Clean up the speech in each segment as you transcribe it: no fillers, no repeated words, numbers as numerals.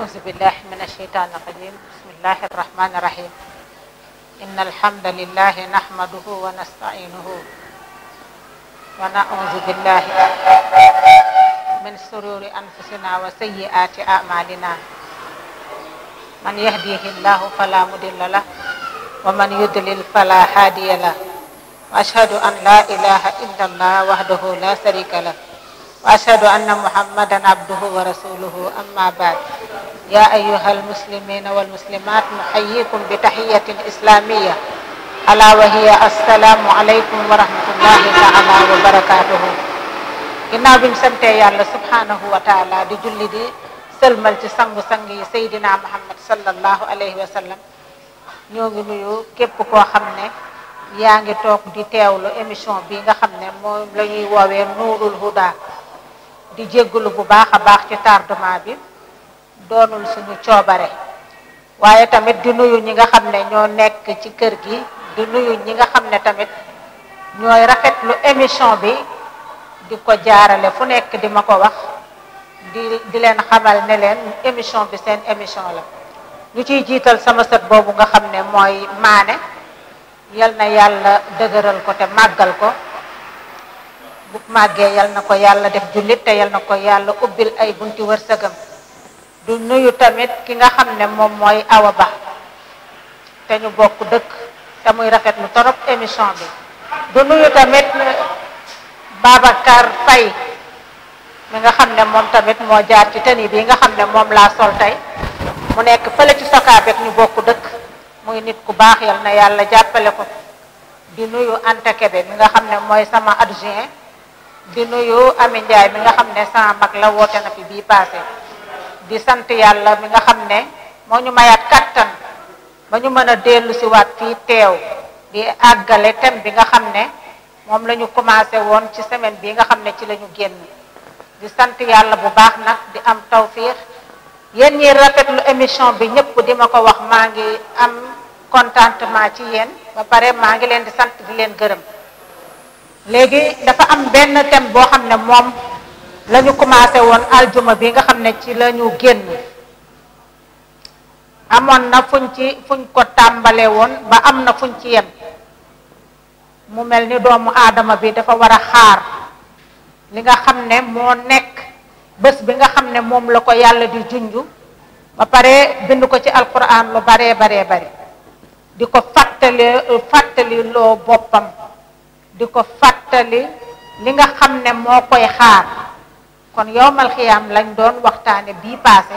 أعوذ بالله من الشيطان الرجيم بسم الله الرحمن الرحيم إن الحمد لله نحمده ونستعينه ونعوذ بالله من شرور أنفسنا وسيئات أعمالنا من يهديه الله فلا مضل له ومن يضلل فلا هادي له وأشهد أن لا إله إلا الله وحده لا شريك له وأشهد أن محمدا عبده ورسوله أما بعد يا أيها المسلمين والمسلمات نحييكم بتحية إسلامية ألا وهي السلام عليكم ورحمة الله تعالى وبركاته ginnaaw bi ñu sante yàlla subhanahu wa taala di julli di sëlmal ci sangu-sang yi Seydina Muhammad sallallahu alayhi wa sallam ñoo ngi nuyu képp koo xam ne yaa ngi toog di teewlu émission bi nga xam ne moom la ñuy woowee Nuurul Huda di jéggalu bu baax a baax ci tardement bi doonul suñu coobare waaye tamit di nuyu ñi nga xam ne ñoo nekk ci kër gi di nuyu ñi nga xam ne tamit ñooy rafetlu émission bi di ko jaarale fu nekk di ma ko wax di leen xamal ne leen émission bi seen émission la ñu ciy jiital sama sët boobu nga xam ne mooy maane yal na yàlla dëgëral ko te màggal ko bu màggee yal na ko yàlla def jullit te yal na ko yàlla ubbil ay bunti wërsëgam du nuyu tamit ki nga xam ne moom mooy Awa Ba te ñu bokk dëkk te muy rafetlu torop émission bi du nuyu tamit Babacar Faye mi nga xam ne moom tamit moo jaar ci tenue bi nga xam ne moom laa sol tey mu nekk fële ci Sokabek ñu bokk dëkk muy nit ku baax yal na yàlla jàppale ko di nuyu Anta Kebe mi nga xam ne mooy sama adjoint di nuyu Ami Ndiaye mi nga xam ne sama mag la woote na fi bii passé di sant yàlla mi nga xam ne moo ñu mayaat kattan ba ñu mën a dellu si waat fii teew di àggale thème bi nga xam ne moom la ñu commencé woon ci semaine bi nga xam ne ci la ñu génn di sant yàlla bu baax nag di am tawfiix yéen ñi rafetlu émission bi ñëpp di ma ko wax maa ngi am contentement ci yéen ba pare maa ngi leen di sant di leen gërëm léegi dafa am benn thème boo xam ne moom la ñu commencé woon aljuma bi nga xam ne ci la ñu génn amoon na fuñ ko tàmbale woon ba am na fuñ ci yem mu mel ni doomu aadama bi dafa war a xaar li nga xam ne moo nekk bés bi nga xam ne moom la ko yàlla di junju ba pare bind ko ci alquran lu baree bari di ko fàttali loo boppam di ko fàttali li nga xam ne moo koy xaar kon yowmal xiyaam lañ doon waxtaane bii passé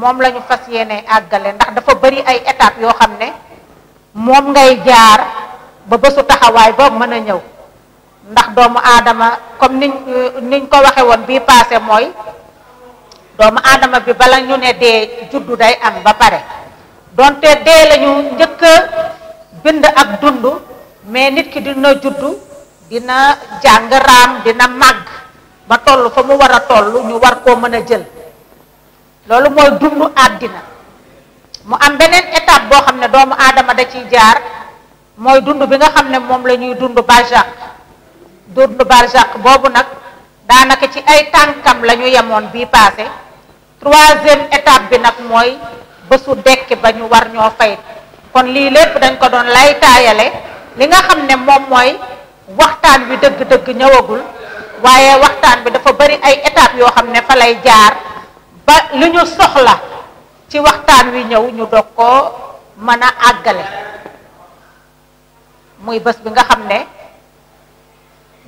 moom la ñu fas yéene àggale ndax dafa bari ay étapes yoo xam ne moom ngay jaar ba bésu taxawaay ba mën a ñëw ndax doomu aadama comme niñ ko waxe woon bii passé mooy doomu aadama bi bala ñu ne dee juddu day am ba pare donte dee lañu njëkk a bind ak dund mais nit ki dina juddu dina jàng raam dina màgg ba toll fa mu war a toll ñu war koo mën a jël loolu mooy dund àddina mu am beneen étape boo xam ne doomu aadama da ciy jaar mooy dund bi nga xam ne moom la ñuy dund barzak dund barzak boobu nag daanaka ci ay tànkam la ñu yemoon bii passé troisième étape bi nag mooy bésu dekki ba ñu war ñoo fay kon lii lépp dañ ko doon lay taayale li nga xam ne moom mooy waxtaan wi dëgg-dëgg ñëwagul waaye waxtaan bi dafa bari ay étapes yoo xam ne fa lay jaar ba li ñu soxla ci waxtaan wi ñëw ñu doog koo mën a àggale muy bés bi nga xam ne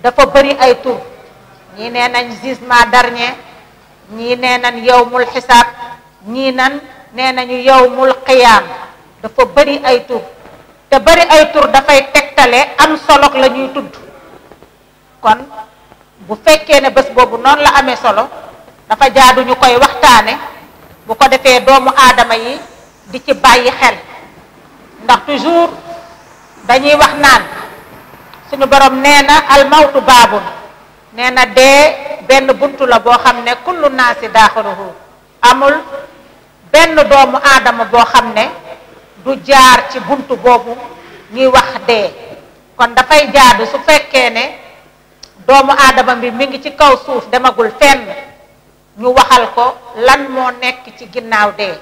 dafa bari ay tur ñii nee nañ jugement dernier ñii nee nañ yawmul xisaab ñii nee nañu yawmul qiyaam dafa bari ay tur te bari ay tur dafay tegtale am solo la ñuy tudd kon bu fekkee ne bés boobu noonu la amee solo dafa jaadu ñu koy waxtaane bu ko defee doomu aadama yi di ci bàyyi xel ndax toujours dañuy wax naan suñu borom nee na almawtu baabun nee na dee benn buntu la boo xam ne kullu naasi daaxiluhu amul benn doomu aadama boo xam ne du jaar ci buntu boobu ñuy wax dee kon dafay jaadu su fekkee ne doomu aadama bi mi ngi ci kaw suuf demagul fenn ñu waxal ko lan moo nekk ci ginnaaw dee.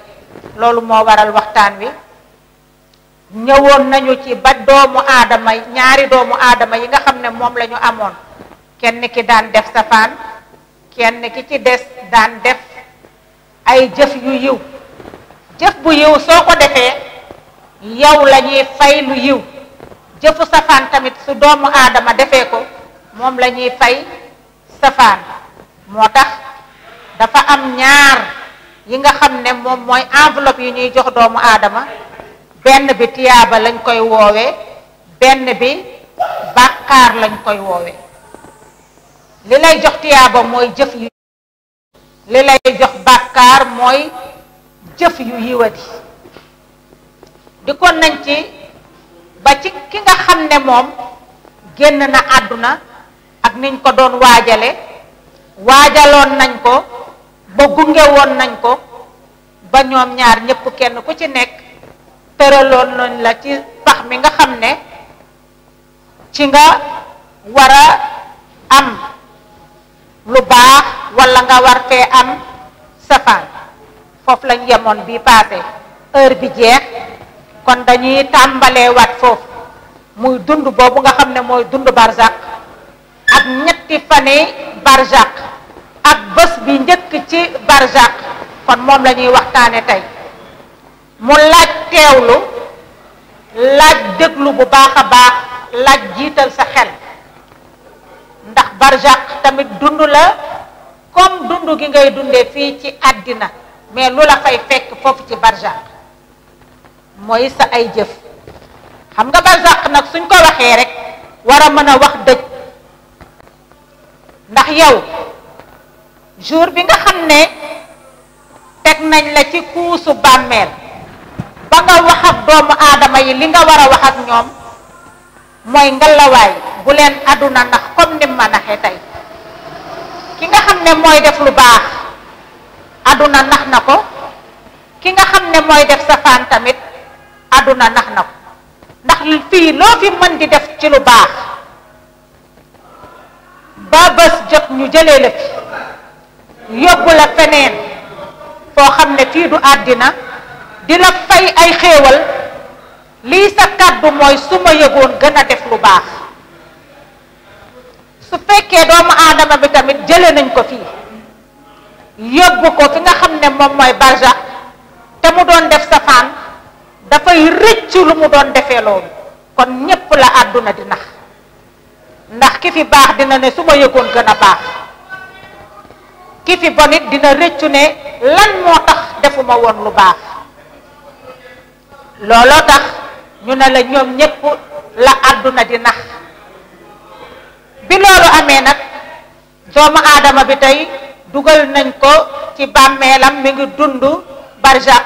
loolu moo waral waxtaan wi ñëwoon nañu ci ba doomu aadama ñaari doomu aadama yi nga xam ne moom la ñu amoon, kenn ki daan def safaan, kenn ki ci des daan def ay jëf yu yiw. jëf bu yiw soo ko defee yow la ñuy fay lu yiw, jëfu safaan tamit su doomu aadama defee ko moom la ñuy fay safaan. moo tax dafa am ñaar yi nga xam ne moom mooy enveloppe yi ñuy jox doomu aadama, benn bi tiyaaba lañ koy woowee, benn bi bàkkaar lañ koy woowee. li lay jox tiyaaba mooy jëf yu, li lay jox bàkkaar mooy jëf yu yiwadi. di kon nañ ci ba ci ki nga xam ne moom génn na àdduna ak niñ ko doon waajaloon nañ ko ba gunge woon nañ ko ba ñoom ñaar ñëpp kenn ku ci nekk tëraloon nañ la ci pax mi nga xam ne ci nga war a am lu baax walla nga war fee am safaan. foofu lañ yemoon bi passé, heure bi jeex, kon dañuy tàmbalee waat foofu muy dund boobu nga xam ne mooy dund barzak ak ñetti fani barzak ak bés bi njëkk ci barzak. kon moom la ñuy waxtaane tey, mu laaj teewlu, laaj déglu bu baax a baax, laaj jiital sa xel, ndax barzak tamit dund la comme dund gi ngay dundee fii ci àddina, mais lu la fay fekk foofu ci barzak mooy sa ay jëf. xam nga barzak nag suñ ko waxee rek war a mën a wax dëj, ndax yow jour bi nga xam ne teg nañ la ci kuusu bàmmeel ba nga wax ak doomu aadama yi li nga war a wax ak ñoom mooy ngalawaay bu leen àdduna nax comme ni ma naxee tey. ki nga xam ne mooy def lu baax àdduna nax na ko, ki nga xam ne mooy def safaan tamit àdduna nax na ko. ndax fii loo fi mën di def ci lu baax ba bés jot ñu jëlee la fi yóbbu la feneen foo xam ne fii du àddina di la fay ay xéewal, lii sa kàddu mooy su ma yëgoon gën a def lu baax. su fekkee doomu aadama bi tamit jële nañ ko fii yóbbu ko fi nga xam ne moom mooy barzak te mu doon def safaan, dafay rëccu lu mu doon defee loolu. kon ñépp la àdduna di nax, ndax ki fi baax dina ne su ma yëgoon gën a baax, ki fi bon it dina rëccu ne lan moo tax defuma woon lu baax. looloo tax ñu ne la ñoom ñépp la àdduna di nax. bi loolu amee nag doomu aadama bi tey dugal nañ ko ci bàmmeelam, mi ngi dund barzak.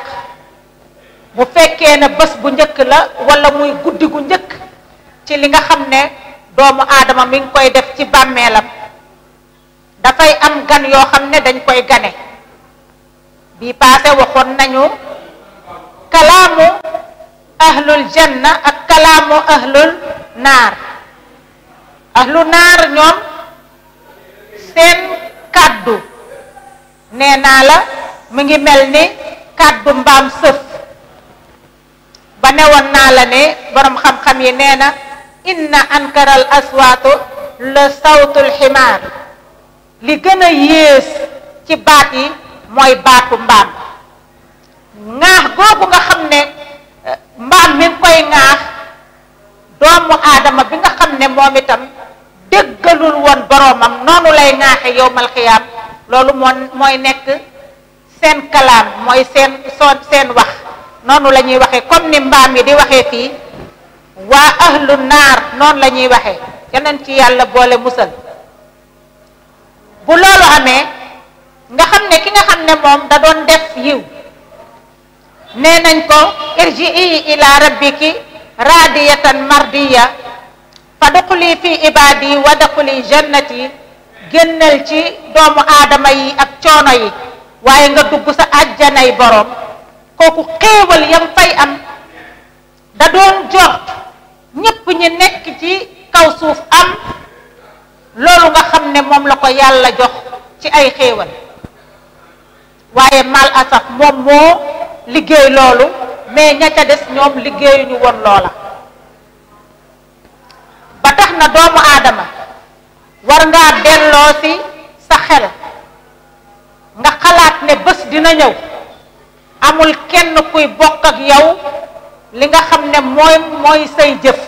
bu fekkee ne bés bu njëkk la walla muy guddi gu njëkk ci li nga xam ne doomu aadama mi ngi koy def ci bàmmeelam, dafay am gan yoo xam ne dañ koy gane. bii paase waxoon nañu kalaamu ahlul janna ak kalaamu ahlul naar. ahlu naar ñoom seen kàddu nee naa la mi ngi mel ni kàddu mbaam sëf. ba newoon naa la ne borom xam-xam yi nee na inna ankaral aswaatu la sawtul ximaar, li gën a yées ci baat yi mooy baatu mbaam. ŋaax googu nga xam ne mbaam mi ngi koy ŋaax, doomu aadama bi nga xam ne moom itam déggalul woon boroomam noonu lay ŋaaxe yowmal xiyaam. loolu mooy nekk seen kalaam, mooy seen wax. noonu la ñuy waxee comme ni mbaam yi di waxee fii, waa ahlu naar noonu la ñuy waxee. yeneen ci yàlla boole musal. bu loolu amee nga xam ne ki nga xam ne moom da doon def yiw, nee nañ ko irji'i ila rabbiki radiyatan mardiya fadxuli fi ibadi wa daxuli jannati. génnal ci doomu aadama yi ak coono yi waaye nga dugg sa àjjanay boroom. kooku xéewal yam fay am da doon jox ñépp ñi nekk ci kaw suuf am loolu nga xam ne moom la ko yàlla jox ci ay xéewal. waaye mal asaf moom moo liggéey loolu mais ña ca des ñoom liggéeyuñu woon loola. ba tax na doomu aadama war ngaa delloo si sa xel nga xalaat ne bés dina ñëw amul kenn kuy bokk ak yow li nga xam ne mooy say jëf,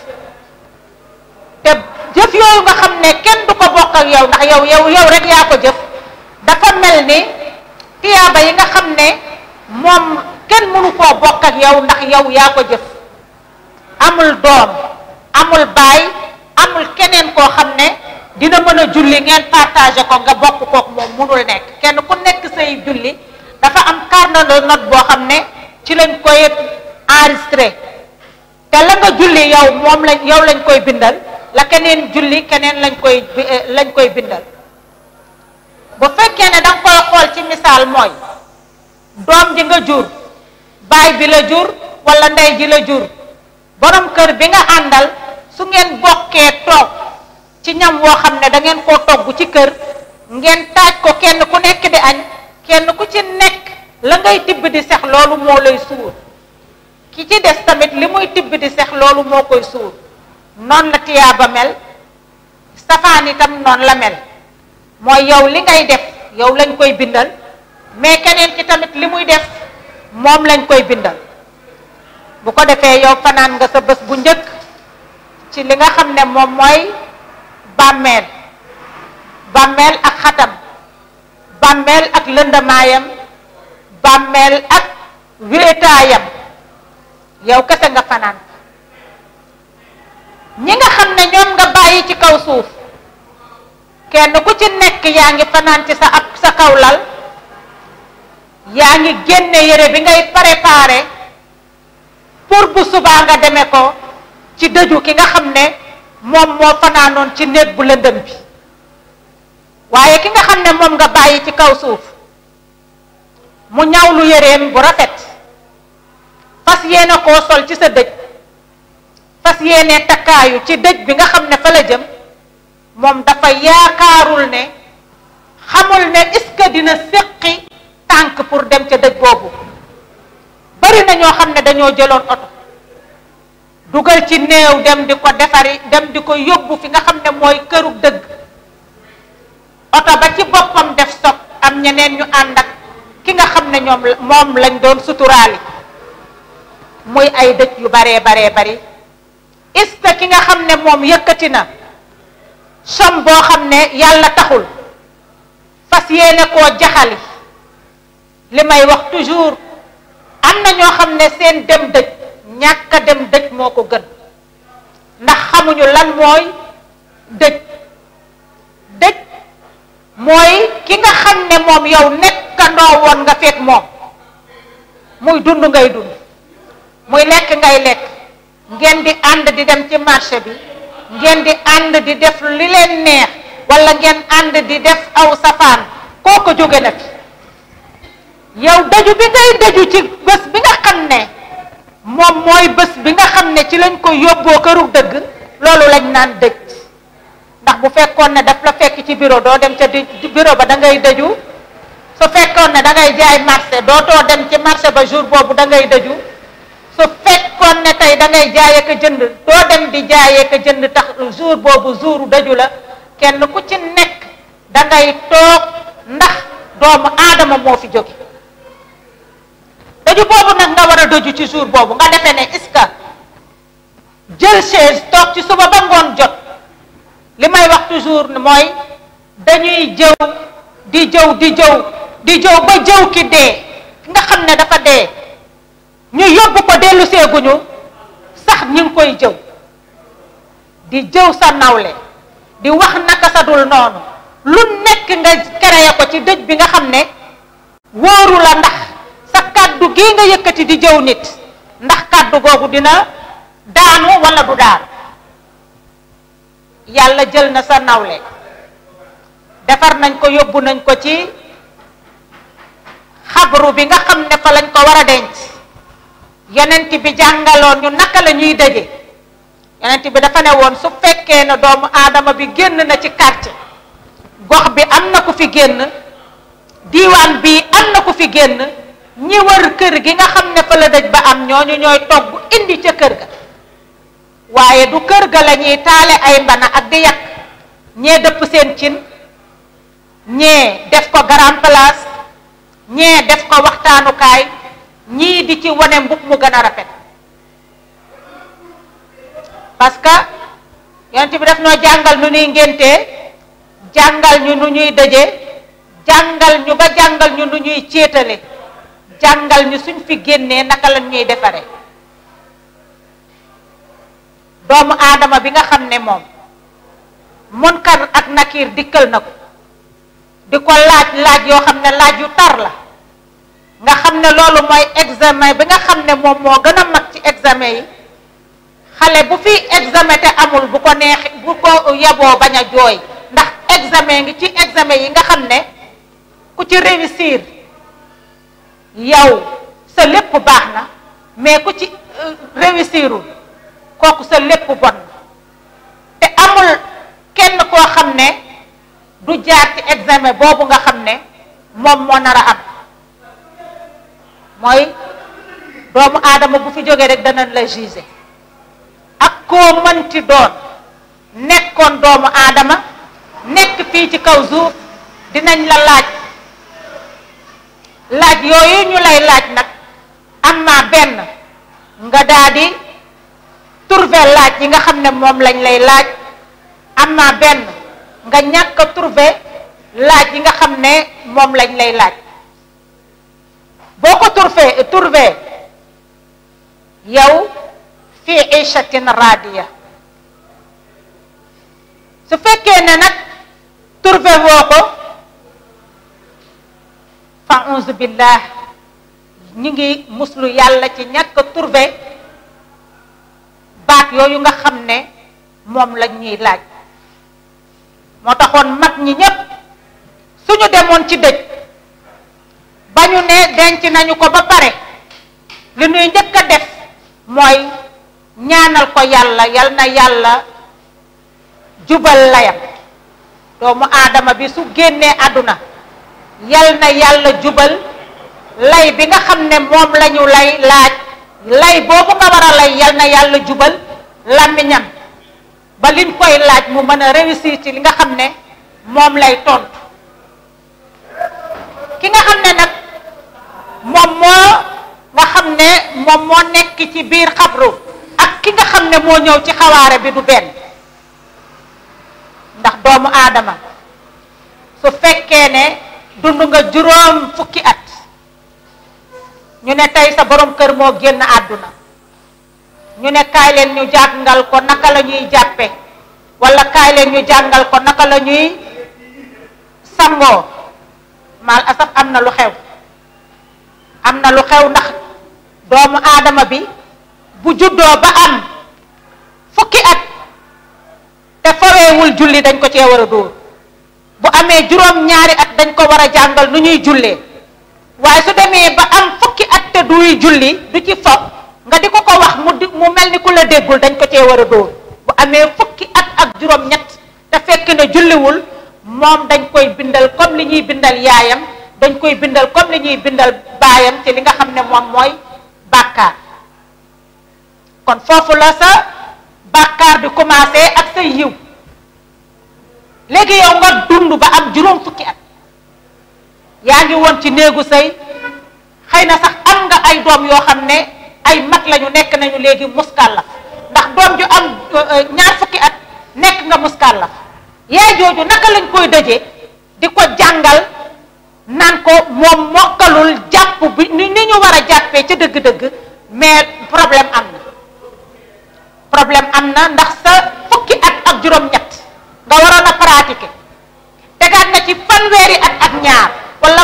te jëf yooyu nga xam ne kenn du ko bokk ak yow ndax yow rek yaa ko jëf, dafa mel ni tiyaaba yi nga xam ne moom kenn mënu koo bokk ak yow ndax yow yaa ko jëf. amul doom, amul baay, amul keneen koo xam ne dina mën a julli ngeen partagé ko nga bokk kook moom mënul nekk. kenn ku nekk say julli dafa am carnet de note boo xam ne ci lañ koy enregistré, te la nga julli yow lañ koy bindal, la keneen julli keneen lañ koy bindal. bu fekkee ne danga koy xool ci misaal mooy doom ji nga jur, baay bi la jur wala ndey ji la jur, borom kër bi nga àndal, su ngeen bokkee toog ci ñam woo xam ne da ngeen koo togg ci kër, ngeen taaj ko kenn ku nekk di añ, kenn ku ci nekk la ngay tibb di sex loolu moo lay suur, ki ci des tamit li muy tibb di sex loolu moo koy suur. noonu la tiyaaba mel, safaan itam noonu la mel, mooy yow li ngay def yow lañ koy bindal, mais keneen ki tamit li muy def moom lañ koy bindal. bu ko defee yow fanaan nga sa bés bu njëkk ci li nga xam ne moom mooy bàmmeel ak xatam, bàmmeel ak lëndamaayam, bàmmeel ak wéetaayam, yow kese nga fanaan. ñi nga xam ne ñoom nga bàyyi ci kaw suuf, kenn ku ci nekk yaa ngi fanaan ci sa kaw lal, yaa ngi génne yére bi ngay préparé pour bu subaa nga demee ko ci dëju ki nga xam ne moom moo fanaanoon ci néeg bu lëndëm bi. waaye ki nga xam ne moom nga bàyyi ci kaw suuf, mu ñawlu yéreem bu rafet, fas yéene koo sol ci sa dëj, fas yéene takkaayu ci dëj bi nga xam ne fa la jëm, moom dafa yaakaarul ne, xamul ne est-ce que dina séqi tànk pour dem ca dëj boobu. bari na ñoo xam ne dañoo jëloon oto dugal ci néew dem di ko defari, dem di ko yóbbu fi nga xam ne mooy këru dëgg, oto ba ci boppam def stock, am ñeneen ñu ànd ak ki nga xam ne moom lañ doon suturaali, muy ay dëj yu baree bari. est-ce que ki nga xam ne moom yëkkati na som boo xam ne yàlla taxul, fas yéene koo jaxali, li may wax toujours, am na ñoo xam ne seen dem dëj ñàkk a dem dëj moo ko gën, ndax xamuñu lan mooy dëj. dëj mooy ki nga xam ne moom yow nekkandoo woon nga fekk moom, muy dund ngay dund, muy lekk ngay lekk, ngeen di ànd di dem ci marché bi, ngeen di ànd di def li leen neex, wala ngeen ànd di def aw safaan, kooko jóge na fi. yow dëju bi ngay dëju ci bés bi nga xam ne moom mooy bés bi nga xam ne ci lañ ko yóbboo këru dëgg, loolu lañ naan dëj. ndax bu fekkoon ne daf la fekk ci bureau doo dem ca bureau ba da ngay dëju, su fekkoon ne da ngay jaay marché dootoo dem ci marché ba jour boobu da ngay dëju, su fekkoon ne tey da ngay jaayee ko jënd doo dem di jaayee ko jënd, tax jour boobu jouru dëju la. kenn ku ci nekk da ngay toog ndax doomu aadama moo fi jóge. dëju boobu nag nga war a dëju ci jour boobu, nga defee ne est-ce que jël chaise toog ci suba ba ngoon jot, li may wax toujours mooy dañuy jëw di jëw ba jëw ki dee, ki nga xam ne dafa dee ñu yóbbu ko dellu seeguñu sax ñu ngi koy jëw, di jëw sa nawle, di wax naka sa dul noonu, lu nekk nga créé ko ci dëj bi nga xam ne wóoru la, ndax sa kàddu gii nga yëkkati di jëw nit, ndax kàddu googu dina daanu wala du daanu. yàlla jël na sa nawle, defar nañ ko, yóbbu nañ ko ci xabru bi nga xam ne fa lañ ko war a denc. yonent bi jàngaloon ñu naka la ñuy dëje. yonent bi dafa ne woon su fekkee ne doomu aadama bi génn na ci quartier, gox bi am na ku fi génn, diiwaan bi am na ku fi génn ñi wër kër gi nga xam ne fa la dëj ba am ñooñu ñooy togg indi ca kër ga waaye du kër ga la ñuy taale ay mbana ak di yàq ñee dëpp seen cin ñee def ko grand place ñee def ko waxtaanukaay ñii di ci wane mbub mu gën a rafet parce que yonent bi daf noo jàngal nu ñuy ngéntee jàngal ñu nu ñuy dëje jàngal ñu ba jàngal ñu nu ñuy céetale jàngal ñu suñ fi génnee naka lañ ñuy defare doomu aadama bi nga xam ne moom munkar ak nakiir dikkal na ko di ko laaj yoo xam ne laaj yu tar la nga xam ne loolu mooy examen bi nga xam ne moom moo gën a mag ci examen yi xale bu fi examen te amul bu ko neex bu ko yaboo bañ a jooy ndax examen ngi ci examen yi nga xam ne ku ci réussir yow sa lépp baax na mais ku ci réussirul kooku sa lépp bon te amul kenn koo xam ne du jaar ci examen boobu nga xam ne moom moo nar a am mooy doomu aadama bu fi jógee rek danañ la juger ak koo mënti doon nekkoon doomu aadama nekk fii ci kaw suuf dinañ la laaj yooyu ñu lay laaj nag am naa benn nga daal di trouver laaj yi nga xam ne moom lañ lay laaj am naa benn nga ñàkk a trouver laaj yi nga xam ne moom lañ lay laaj boo ko trouver yow fii ishatin radiya su fekkee ne nag trouver woo ko fa auzu billah ñu ngi muslu yàlla ci ñàkk a trouver baat yooyu nga xam ne moom lañ ñuy laaj moo taxoon mag ñi ñépp suñu demoon ci dëj ba ñu ne denc nañu ko ba pare li ñuy njëkk a def mooy ñaanal ko yàlla yal na yàlla jubal layam doomu aadama bi su génnee àdduna yal na yàlla jubal lay bi nga xam ne moom lañu lay laaj lay boobu nga war a lay yal na yàlla jubal làmmiñam ba liñ koy laaj mu mën a réussir ci li nga xam ne moom lay tontu ki nga xam ne nag moom moo nekk ci biir xabru ak ki nga xam ne moo ñëw ci xawaare bi du benn ndax doomu aadama su fekkee ne dund nga juróom fukki at ñu ne tey sa borom kër moo génn àdduna ñu ne kaay leen ñu jàngal ko naka la ñuy jàppe wala kaay leen ñu jàngal ko naka la ñuy sangoo mal asaf am na lu xew ndax doomu aadama bi bu juddoo ba am fukki at te faweewul julli dañ ko cee war a dóor bu amee juróom ñaari at dañ ko war a jàngal nu ñuy jullee waaye su demee ba am fukki at te duy julli du ci fo nga di ko wax mu mel ni ku la déggul dañ ko cee war a dóor bu amee fukki at ak juróom ñett te fekk na julliwul moom dañ koy bindal comme li ñuy bindal yaayam dañ koy bindal comme li ñuy bindal baayam ci li nga xam ne moom mooy bàkkaar kon foofu la sa bàkkaar di commencé ak sa yiw léegi yow nga dund ba am juróom fukki at yaa ngi woon ci néegu sëy xëy na sax am nga ay doom yoo xam ne ay mag lañu nekk nañu léegi muskàllaf ndax doom ju am ñaar fukki at nekk nga muskàllaf yaay jooju naka lañ koy dëjee di ko jàngal naan ko moom mokkalul jàpp bi ni ñu war a jàppee ca dëgg-dëgg mais problème am na ndax sa fukki at ak juróom-ñett nga waroon a pratiquer tegaat na ci fanweeri at ak ñaar wala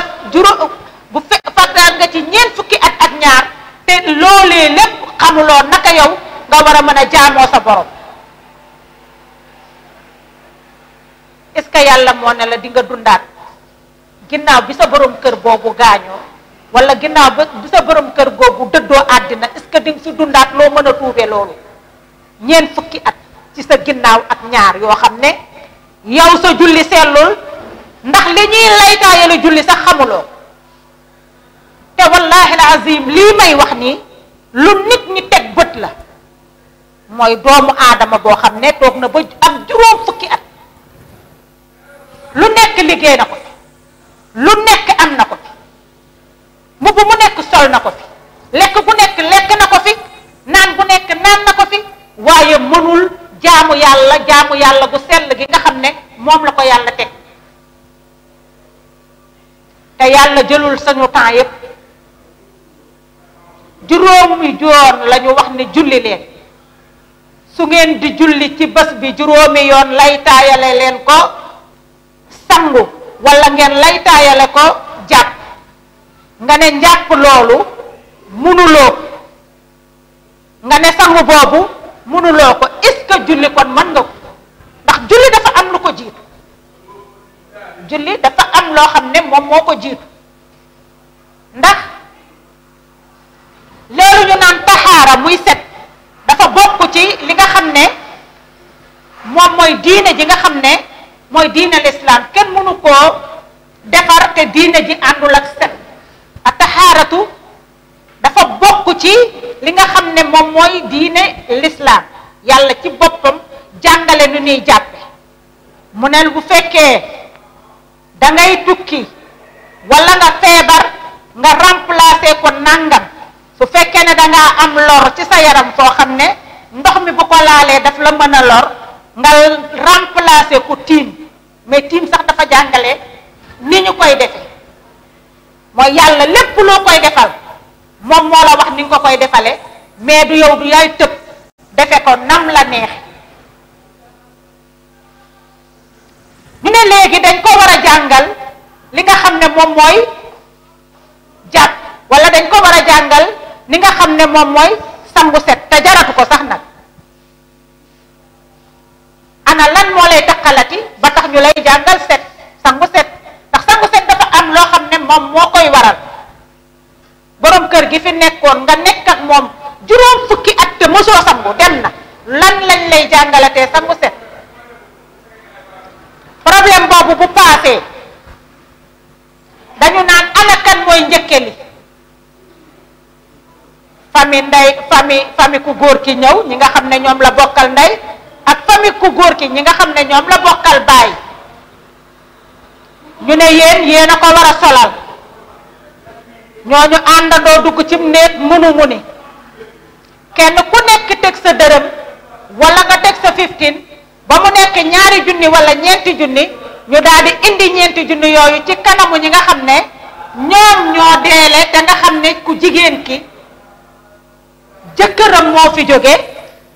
fàttaat nga ci ñeent fukki at ak ñaar te loolee lépp xamuloo naka yow nga war a mën a jaamoo sa borom est-ce que yàlla moo ne la di nga dundaat ginnaaw bi sa borom kër boobu gaañoo wala ginnaaw bi sa borom kër boobu dëddoo àddina est-ce que di nga fi dundaat loo mën a tuube loolu ñeent fukki at ci sa ginnaaw ak ñaar yoo xam ne yow sa julli sellul ndax li ñuy laytaayalu julli sax xamuloo te wallahi alazim lii may wax nii lu nit ñi teg bët la mooy doomu aadama boo xam ne toog na ba am juróom fukki at lu nekk liggéey na ko fi lu nekk am na ko fi mbubb mu nekk sol na ko fi lekk bu nekk lekk na ko fi naan bu nekk naan na ko fi waaye mënul jaamu yàlla gu sell gi nga xam ne moom la ko yàlla teg te yàlla jëlul sañu temps yépp juróomi yoon la ñu wax ne julli leen su ngeen di julli ci bés bi juróomi yoon lay taayale leen ko sangu wala ngeen lay taayale ko jàpp nga ne njàpp loolu mënuloo nga ne sangu boobu mënuloo ko est-ce que julli kon mën nga ko ndax julli dafa am lu ko jiitu julli dafa am loo xam ne moom moo ko jiitu ndax loolu ñu naan taxaara muy set dafa bokk ci li nga xam ne moom mooy diine ji nga xam ne mooy diine l'islam kenn mënu koo defar te diine ji àndul ak set a taxaaratu dafa bokk ci li nga xam ne moom mooy diine l'islam yàlla ci boppam jàngale nu ñuy jàppe mu ne bu fekkee da ngay tukki wala nga feebar nga remplacer ko nangam su fekkee ne dangaa am lor ci sa yaram foo xam ne ndox mi bu ko laalee daf la mën a lor nga remplacer ko tiim mais tiim sax dafa jàngale ni ñu koy defe mooy yàlla lépp loo koy defal moom moo la wax ni nga ko koy defale mais du yow du yaay tëb defe ko nam la neexe ñu ne léegi dañ ko war a jàngal li nga xam ne moom mooy jàpp wala dañ ko war a jàngal li nga xam ne moom mooy sangu set te jaratu ko sax nag ana lan moo lay takkalati ba tax ñu lay jàngal set sangu set ndax sangu set dafa am loo xam ne moom moo koy waral borom kër gi fi nekkoon nga nekk ak moom juróom fukki at te mosoo sangu dem na lan lañ lay jàngalatee sangu set problème boobu bu paasee dañu naan ana kan mooy njëkke li famille ku góor ki ñëw ñi nga xam ne ñoom la bokkal ndey ak famille ku góor ki ñi nga xam ne ñoom la bokkal baay ñu ne yéen a ko war a solal ñooñu àndandoo dugg ci néeg mu ni kenn ku nekk teg sa dërëm wala nga teg sa 15 ba mu nekk ñaari junni wala ñeenti junni ñu daal di indi ñeenti junni yooyu ci kanamu ñi nga xam ne ñoom ñoo deele te nga xam ne ku jigéen ki jëkkëram moo fi jóge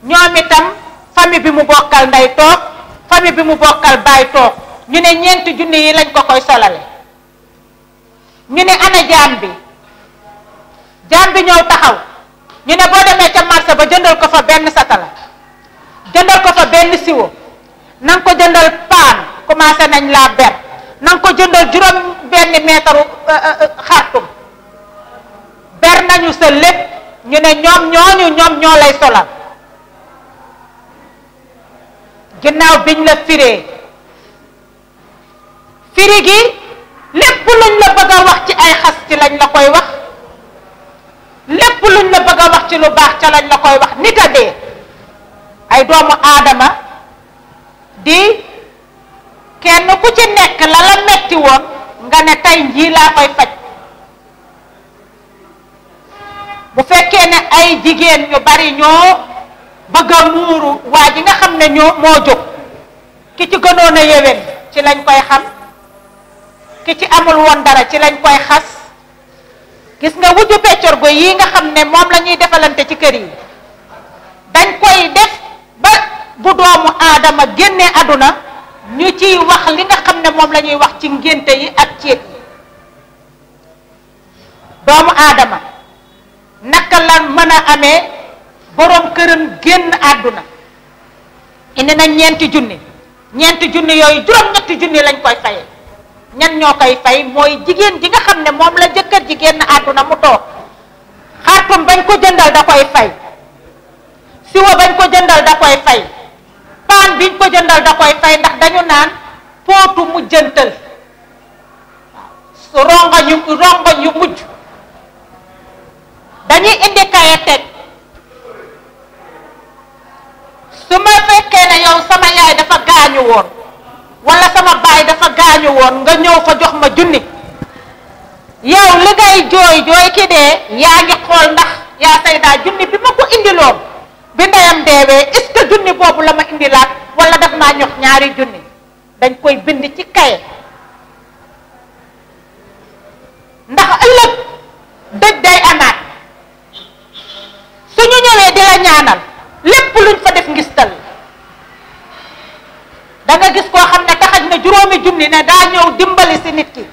ñoom itam famille bi mu bokkal ndey toog famille bi mu bokkal baay toog ñu ne ñeenti junni yi lañ ko koy solale ñu ne ana jaam bi ñëw taxaw ñu ne boo demee ca marché ba jëndal ko fa benn satala jëndal ko fa benn siwo na nga ko jëndal paan commencé nañ laa ber na nga ko jëndal juróom benn meetaru xartum ber nañu sa lépp ñu ne ñoom ñoo lay solal ginnaaw biñ la firee firi gi lépp luñ la bëgg a wax ci ay xas ci lañ la koy wax lépp luñ la bëgg a wax ci lu baax ca lañ la koy wax nit a dee ay doomu aadama di kenn ku ci nekk la la metti woon nga ne tey njii laa koy faj bu fekkee ne ay jigéen ñu bari ñoo bëgg a muuru waa ji nga xam ne moo jóg ki ci gënoon a yéwén ci lañ koy xam ki ci amul woon dara ci lañ koy xas gis nga wujju peccorgo yi nga xam ne moom la ñuy defalante ci kër yi dañ koy def ba bu doomu aadama génnee àdduna ñu ciy wax li nga xam ne moom la ñuy wax ci ngénte yi ak ceet yi doomu aadama naka la mën a amee boroom këram génn àdduna indi na ñeenti junni yooyu juróom-ñetti junni lañ koy faye ñan ñoo koy fay mooy jigéen ji nga xam ne moom la jëkkër ji génn àdduna mu toog xartum bañ ko jëndal da koy fay siwo bañ ko jëndal da koy fay paan biñ ko jëndal da koy fay ndax dañu naan pootu mujjantal su rongoñ yu mujj dañuy indi kaye teg su ma fekkee ne yow sama yaay dafa gaañu woon wala sama baay dafa gaañu woon nga ñëw fa jox ma junni, yow li ngay jooy ki dee yaa ngi xool ndax yaa Sayda junni bi ma ko indiloon bi ndeyam deewee est-ce que junni boobu la ma indilaat wala daf maa ñox ñaari junni. dañ koy bind ci kaye ndax ëllëg dëj day amaat suñu ñëwee di la ñaanal lépp luñ fa def ngistal da nga gis koo xam ne taxaj na juróomi junni ne daa ñëw dimbali si nit ki,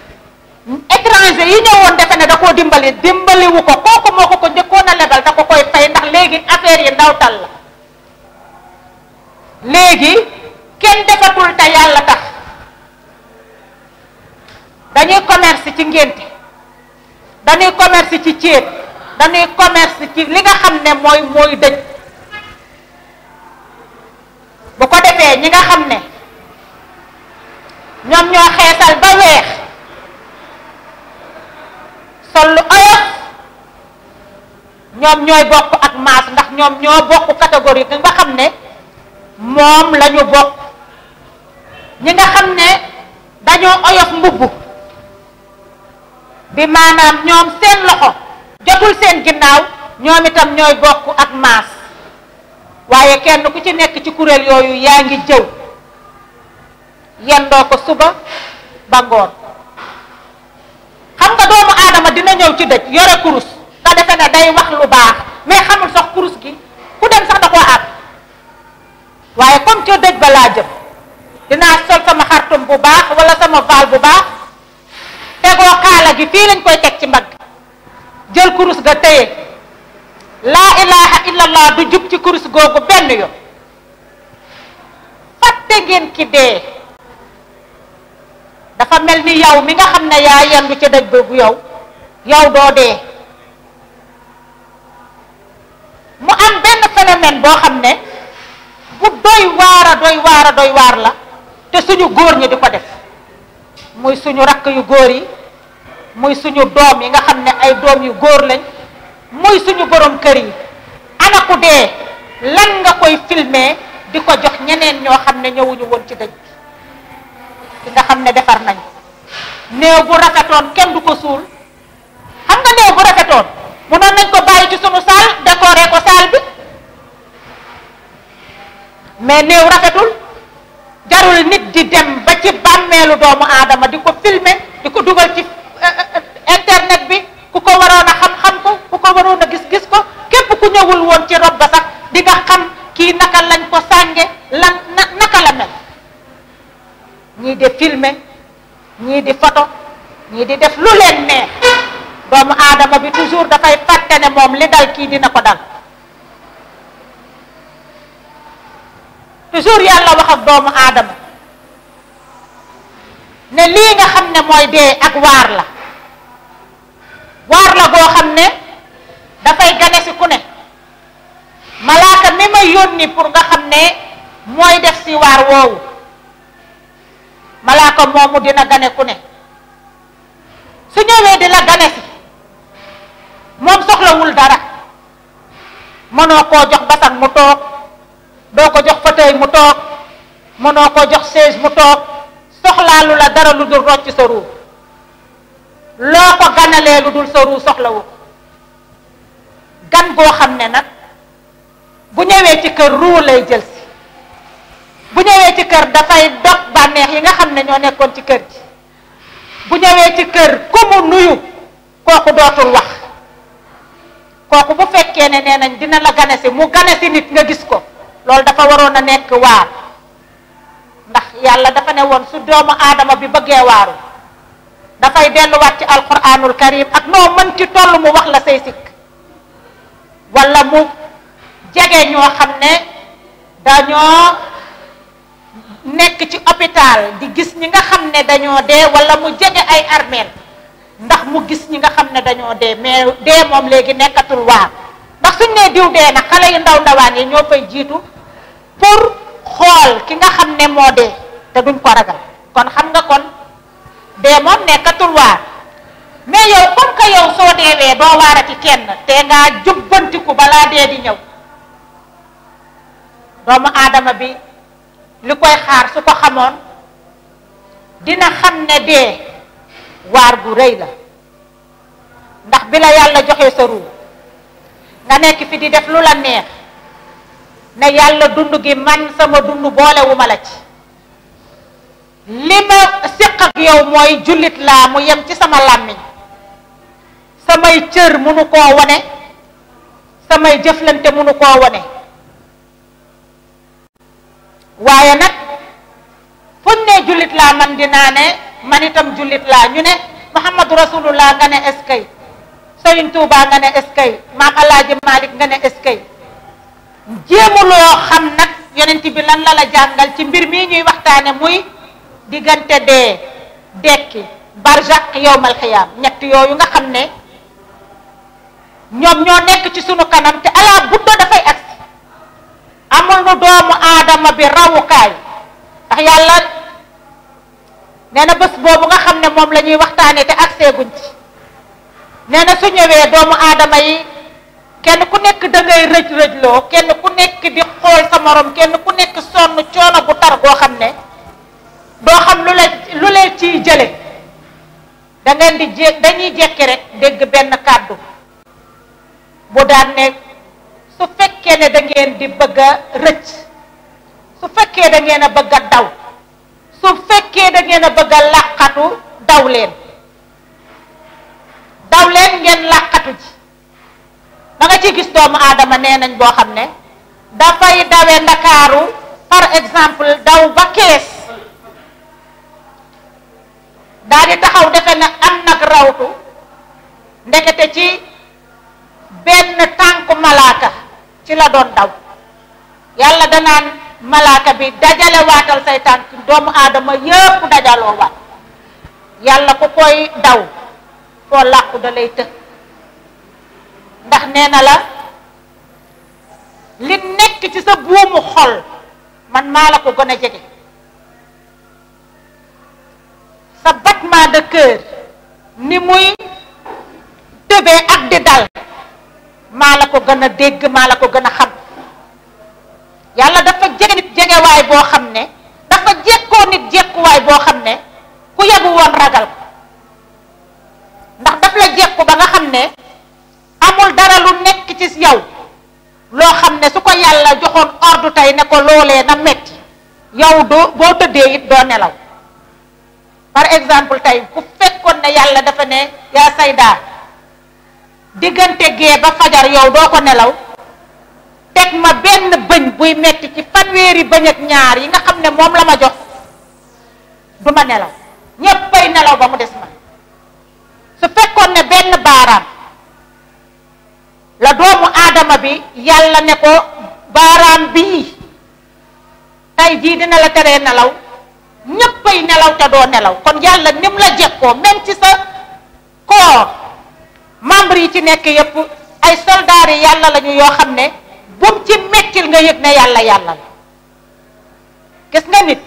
étranger yi ñëwoon defe ne da koo dimbaliwu ko, kooku moo ko njëkkoon a lebal da ko koy fay ndax léegi affaire yi ndawtal la. léegi kenn defatul te yàlla tax, dañuy commerce ci ngénte, dañuy commerce ci céet, dañuy commerce ci li nga xam ne mooy dëj. bu ko defee ñi nga xam ne ñoom ñoo xeesal ba weex sol lu oyof, ñoom ñooy bokk ak maas ndax ñoom ñoo bokk catégorie nga xam ne moom la ñu bokk. ñi nga xam ne dañoo oyof mbubb bi maanaam ñoom seen loxo jotul seen ginnaaw, ñoom itam ñooy bokk ak maas. waaye kenn ku ci nekk ci kuréel yooyu yaa ngi jëw yendoo ko suba ba ngoon. xam nga doomu aadama dina ñëw ci dëj yore kurus nga defe ne day wax lu baax mais xamul sax kurus gi ku dem sax da koo àbb. waaye comme ca dëj ba laa jëm dinaa sol sama xartum bu baax wala sama vaal bu baax, tegoo kaala gi fii lañ koy teg ci mbagg, jël kurus ga téye laa ilaha illallah du jub ci kurus googu benn yoon. fàtte ngeen ki dee dafa mel ni yow mi nga xam ne yaa yendu ci dëj boobu yow doo dee. mu am benn phénomène boo xam ne bu doy waar la te suñu góor ñi di ko def, muy suñu rakk yu góor yi, muy suñu doom yi nga xam ne ay doom yu góor lañ, muy suñu borom kër yi. ana ku dee lan nga koy filmer di ko jox ñeneen ñoo xam ne ñëwuñu woon ci dëj bi nga xam ne defar nañ néew bu rafetoon kenn du ko suul. xam nga néew bu rafetoon mënoon nañ ko bàyyi ci suñu salle décorer ko salle bi, mais néew rafetul, jarul nit di dem ba ci bàmmeelu doomu aadama di ko filmer di ko dugal ci internet bi. ku ko waroon a xam ko, ku ko waroon a gis ko, képp ku ñëwul woon ci rob ba sax di nga xam kii naka lañ ko sànge naka la mel. ñii di filmer, ñii di photo, ñii di def lu leen neex. doomu aadama bi toujours dafay fàtte ne moom li dal kii dina ko dal. toujours yàlla wax ak doomu aadama ne lii nga xam ne mooy dee ak waar la goo xam ne dafay gane si ku ne. malaaka mi ma yónni pour nga xam ne mooy def si waar woowu, malaaka moomu dina gane ku ne. su ñëwee di la gane si moom soxlawul dara, mënoo koo jox basan mu toog, doo ko jox fauteuil mu toog, mënoo koo jox chaise mu toog, soxlaalu la dara lu dul rocc sa ruu. loo ko ganalee lu dul sa ruu soxlawu ko. gan goo xam ne nag bu ñëwee ci kër ruu lay jël si, bu ñëwee ci kër dafay dog bànneex yi nga xam ne ñoo nekkoon ci kër gi. bu ñëwee ci kër ku mu nuyu kooku dootul wax. kooku bu fekkee ne nee nañ dina la gane si mu gane si nit nga gis ko, loolu dafa waroon a nekk waar. ndax yàlla dafa ne woon su doomu aadama bi bëggee waaru dafay delluwaat ci alquranul karim ak noo mën ci toll mu wax la say sikk, wala mu jege ñoo xam ne dañoo nekk ci hôpital di gis ñi nga xam ne dañoo dee, wala mu jege ay armeel ndax mu gis ñi nga xam ne dañoo dee. mais dee moom léegi nekkatul waar, ndax suñ nee diw dee nag xale yu ndawaan yi ñoo fay jiitu pour xool ki nga xam ne moo dee te duñ ko ragal. kon xam nga kon dee moom nekkatul waar. mais yow comme que yow soo deewee doo waarati kenn te ngaa jubbantiku balaa dee di ñëw. doomu aadama bi li koy xaar su ko xamoon dina xam ne dee waar gu rëy la, ndax bi la yàlla joxe sa ruu nga nekk fi di def lu la neex ne yàlla dund gi man sama dund boolewuma la ci, li ma séq ak yow mooy jullit laa mu yem ci sama làmmiñ, samay cër mënu koo wane, samay jëflante mënu koo wane. waaye nag fuñ ne jullit laa man dinaa ne man itam jullit laa, ñu ne Muhammadu Rasulullah nga ne eskay, Sëriñ Tuubaa nga ne eskay, Maam Alaaji Malik nga ne eskay. jéemuloo xam nag yonent bi lan la la jàngal ci mbir mii ñuy waxtaane muy diggante dee, dekki, barzak, yowmal xiyaam, ñett yooyu nga xam ne ñoom ñoo nekk ci sunu kanam te ala buddo dafay agsi. amul nu doomu aadama bi rawukaay, ndax yàlla nee na bés boobu nga xam ne moom la ñuy waxtaane te agsee guñ ci, nee na su ñëwee doomu aadama yi kenn ku nekk da ngay rëj-rëjloo, kenn ku nekk di xool sa morom, kenn ku nekk sonn coono bu tar goo xam ne doo xam lu leen ciy jële. da ngeen di dañuy jekki rek dégg benn kàddu bu daan ne su fekkee ne da ngeen di bëgg a rëcc, su fekkee da ngeen a bëgg a daw, su fekkee da ngeen a bëgg a làqatu, daw leen ngeen làqatu ji. da nga ci gis doomu aadama nee nañ boo xam ne dafay dawe Ndakaaru par exemple daw ba Kees daal di taxaw defe ne am nag rawtu, ndekete ci benn tànku malaaka ci la doon daw. yàlla danaan malaaka bi dajale waatal say tànk, doomu aadama yépp dajaloo waat. yàlla ku koy daw foo làqu da lay të, ndax nee na la li nekk ci sa buumu xol man maa la ko gën a jege. sa battement de cœur ni muy tëbee ak di dal maa la ko gën a dégg, maa la ko gën a xam. yàlla dafa jege nit jegewaay boo xam ne, dafa jekkoo nit jekkuwaay boo xam ne ku yebu woon ragal ko, ndax daf la jekku ba nga xam ne amul dara lu nekk ci yow loo xam ne su ko yàlla joxoon ordre tey ne ko loolee na metti yow boo tëddee it doo nelaw. par exemple tey ku fekkoon ne yàlla dafa ne yaa sayda diggante gee ba fajar yow doo ko nelaw, teg ma benn bëñ buy metti ci fanweeri bëñ ak ñaar yi nga xam ne moom la ma jox, du ma nelaw, ñéppay nelaw ba mu des man. su fekkoon ne benn baaraam la doomu aadama bi yàlla ne ko baaraam bii tey jii dina la teree nelaw, ñéppay nelaw te doo nelaw. kon yàlla nim la jekkoo même ci sa corps membre yi ci nekk yépp ay soldats yi yàlla lañu yoo xam ne bum ci mettil nga yëg ne yàlla la. gis nga nit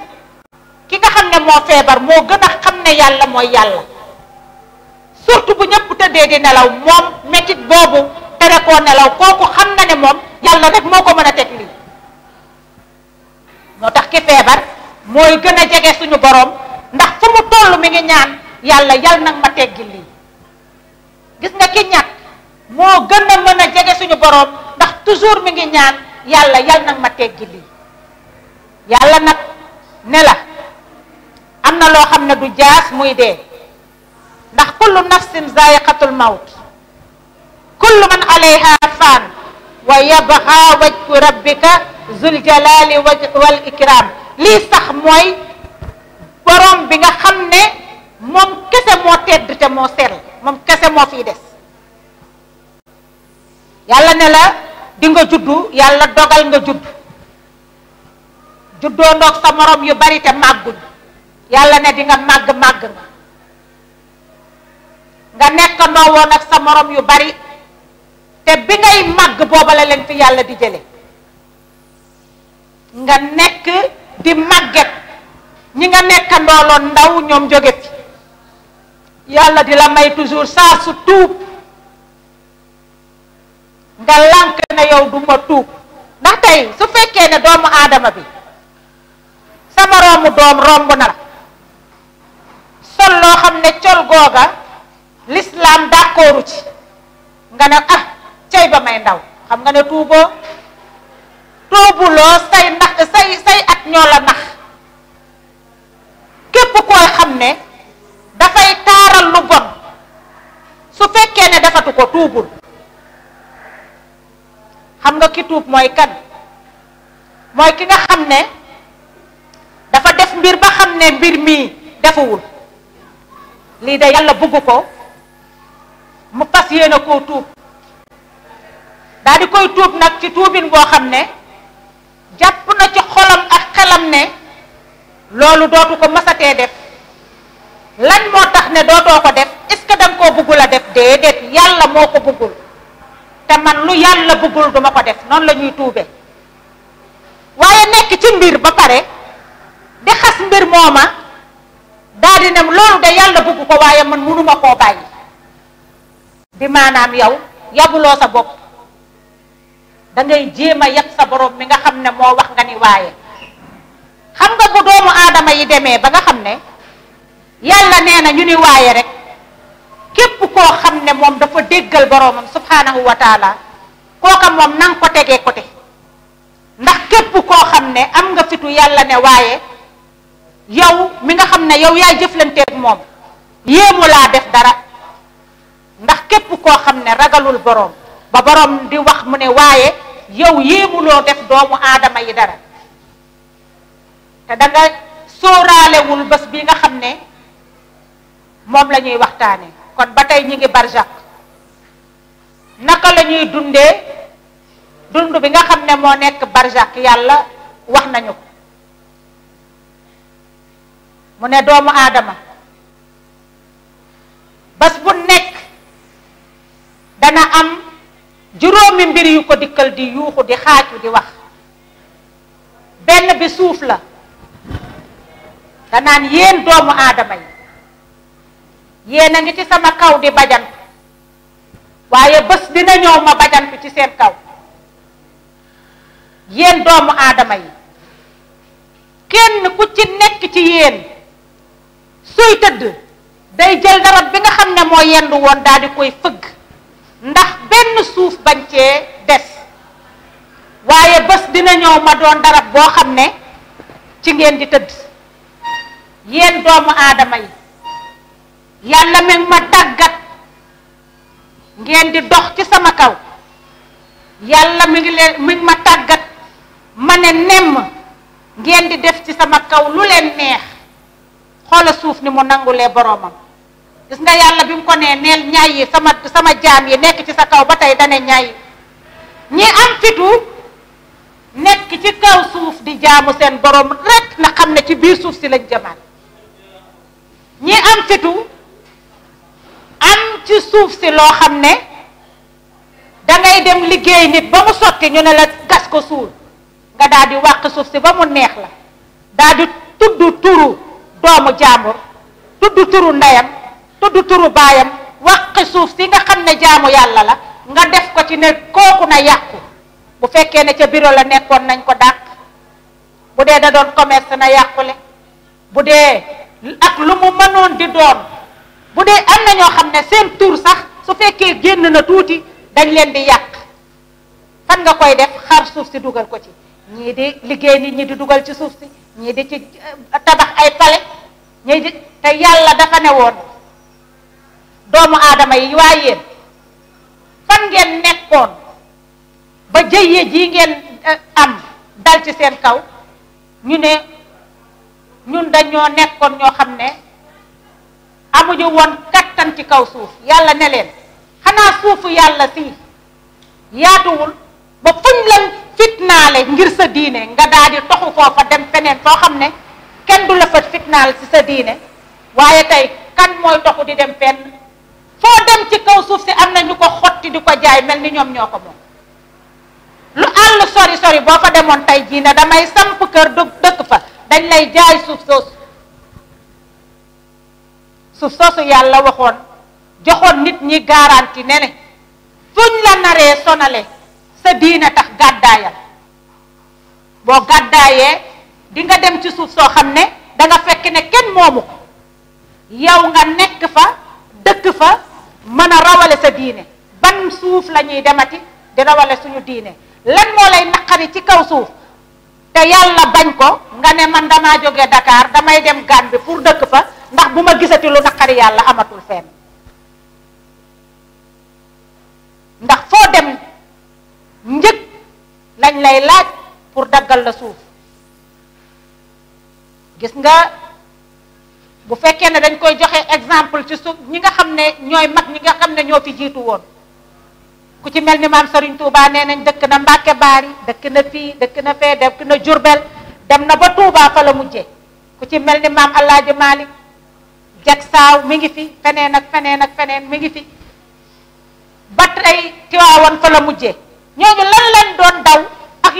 ki nga xam ne moo feebar moo gën a xam ne yàlla mooy yàlla, surtout bu ñëpp tëddee di nelaw moom mettit boobu tere koo nelaw, kooku xam na ne moom yàlla rek moo ko mën a teg lii. moo tax ki feebar mooy gën a jege suñu borom, ndax fu mu toll mi ngi ñaan yàlla yal nag ma teggi lii. gis nga ki ñàkk moo gën a mën a jege suñu borom, ndax toujours mi ngi ñaan yàlla yal nag ma teggi lii. yàlla nag ne la am na loo xam ne du jaas muy dee, ndax kullu nafsin zaiqatul mawt, kullu man alayha fan wa yabqa wajhu rabbika zul jalali wal ikram. lii sax mooy borom bi nga xam ne moom kese moo tedd te moo sell, moom kese moo fiy des. yàlla ne la di nga juddu, yàlla dogal nga juddu, juddoo ndoog sa morom yu bari te màgguñ. yàlla ne di nga màgg nga nekkandoo woon ak sa morom yu bari te bi ngay màgg booba la leen fi yàlla di jële. nga nekk di màgget, ñi nga nekkandooloon ndaw ñoom jóge fi yàlla di la may toujours saa su tuub nga lànk ne yow du ma tuub. ndax tey su fekkee ne doomu aadama bi sa moroomu doom romb na la sol loo xam ne col googa l'islam d'accordu ci nga ne ah cey ba may ndaw, xam nga ne tuuboo tuubuloo say at ñoo la nax. képp koy xam ne dafay taaral lu bon su fekkee ne defatu ko tuubul. xam nga ki tuub mooy kan? mooy ki nga xam ne dafa def mbir ba xam ne mbir mii defuwul lii de yàlla bëgg ko mu fas yéene koo tuub daal di koy tuub nag ci tuubin boo xam ne jàpp na ci xolam ak xelam ne loolu dootu ko masatee def. lan moo tax ne dootoo ko def? est-ce que danga koo bëggul a def? déedéet, yàlla moo ko bëggul. te man lu yàlla bëggul duma ko def. noonu la ñuy tuube. waaye nekk ci mbir ba pare di xas mbir mooma daal di ne loolu de yàlla bëgg ko waaye man mënuma koo bàyyi. di maanaam yow yabuloo sa bopp, da ngay jéem a yab sa borom mi nga xam ne moo wax nga ni waaye. xam nga bu doomu aadama yi demee ba nga xam ne yàlla nee na ñu ni waaye rek, képp koo xam ne moom dafa déggal boromam subhanahu wa taala kooka moom nanga ko tegee côté. ndax képp koo xam ne am nga fitu yàlla ne waaye yow mi nga xam ne yow yaay jëflanteeg moom yéemu laa def dara. ndax képp koo xam ne ragalul borom ba borom di wax mu ne waaye yow yéemuloo def doomu aadama yi dara. te da nga sóoraalewul bés bi nga xam ne moom la ñuy waxtaane. kon ba tey ñi ngi barzak. naka la ñuy dundee dund bi nga xam ne moo nekk barzak? yàlla wax nañu ko. mu ne doomu aadama bés bu nekk dana am juróomi mbir yu ko dikkal di yuuxu di xaaju di wax. benn bi suuf la, danaan yéen doomu aadama yi yéen a ngi ci sama kaw di bajantu waaye bés dina ñëw ma bajantu ci seen kaw. yéen doomu aadama yi kenn ku ci nekk ci yéen suy tëdd day jël darab bi nga xam ne moo yendu woon daal di koy fëgg ndax benn suuf bañ cee des. waaye bés dina ñëw ma doon darab boo xam ne ci ngeen di tëdd. yéen doomu aadama yi yàlla mi ngi ma tàggat ngeen di dox ci sama kaw. yàlla mi ngi ma tàggat ma ne nemm ngeen di def ci sama kaw lu leen neex. xoola suuf ni mu nangulee boroomam. gis nga yàlla bi mu ko nee neel ñaay yi sama jaam yi nekk ci sa kaw ba tey dane ñaay. ñi am fitu nekk ci kaw suuf di jaamu seen borom rek na xam ne ci biir suuf si lañ jëmaat. ñi am fitu am ci suuf si loo xam ne dangay dem liggéey nit ba mu sotti ñu ne la gas ko suul nga daal di wàq suuf si ba mu neex la daal di tudd turu doomu jaambur, tudd turu ndeyam, tudd turu baayam, wàq suuf si nga xam ne jaamu yàlla la nga def ko ci ne kooku na yàqu. bu fekkee ne ca bureau la nekkoon nañ ko dàq, bu dee da doon commerce na yàqule, bu dee ak lu mu mënoon di doon. bu dee am na ñoo xam ne seen tur sax su fekkee génn na tuuti dañ leen di yàq. fan nga koy def? xar suuf si dugal ko ci. ñii di liggéey nit ñi di dugal ci suuf si, ñii di ci tabax ay pale, ñii di. te yàlla dafa ne woon doomu aadama yi waaye yéen fan ngeen nekkoon ba jëye ji ngeen am dal ci seen kaw? ñu ne ñun dañoo nekkoon ñoo xam ne amuñu woon kattan ci kaw suuf. yàlla ne leen xanaa suufu yàlla si yaatuwul ba fuñ la fitnaale ngir sa diine nga daal di toxu foofa dem feneen foo xam ne kenn du la fa fitnaal ci sa diine. waaye tey kan mooy toxu di dem fenn? foo dem ci kaw suuf si am na ñu ko xotti di ko jaay mel ni ñoom ñoo ko moom. lu àll sori sori boo fa demoon tey jii ne damay samp kër dëkk fa dañ lay jaay suuf soosu. suuf soosu yàlla waxoon joxoon nit ñi garanti ne ne fuñ la naree sonale sa diine tax gàddaayal boo gàddaayee di nga dem ci suuf soo xam ne danga fekk ne kenn moomu ko yow nga nekk fa dëkk fa mën a rawale sa diine. ban suuf la ñuy demati di rawale suñu diine? lan moo lay naqari ci kaw suuf te yàlla bañ ko nga ne man damaa jóge Dakar damay dem Gàmbi pour dëkk fa ndax bu ma gisati lu naqari yàlla amatul fenn. ndax foo dem njëg lañ lay laaj pour daggal la suuf. gis nga bu fekkee ne dañ koy joxe exemple ci suuf ñi nga xam ne ñooy mag ñi nga xam ne ñoo fi jiitu woon ku ci mel ni maam Serigne Touba nee nañ dëkk na Mbàkke Baari, dëkk na fii, dëkk na fee, dëkk na Jurbel, dem na ba Touba fa la mujjee. ku ci mel ni maam Alaaji Malik jag saaw mi ngi fi, feneen ak feneen ak feneen mi ngi fi, ba tey Tiwaawan fa la mujjee. ñooñu lan lañ doon daw ak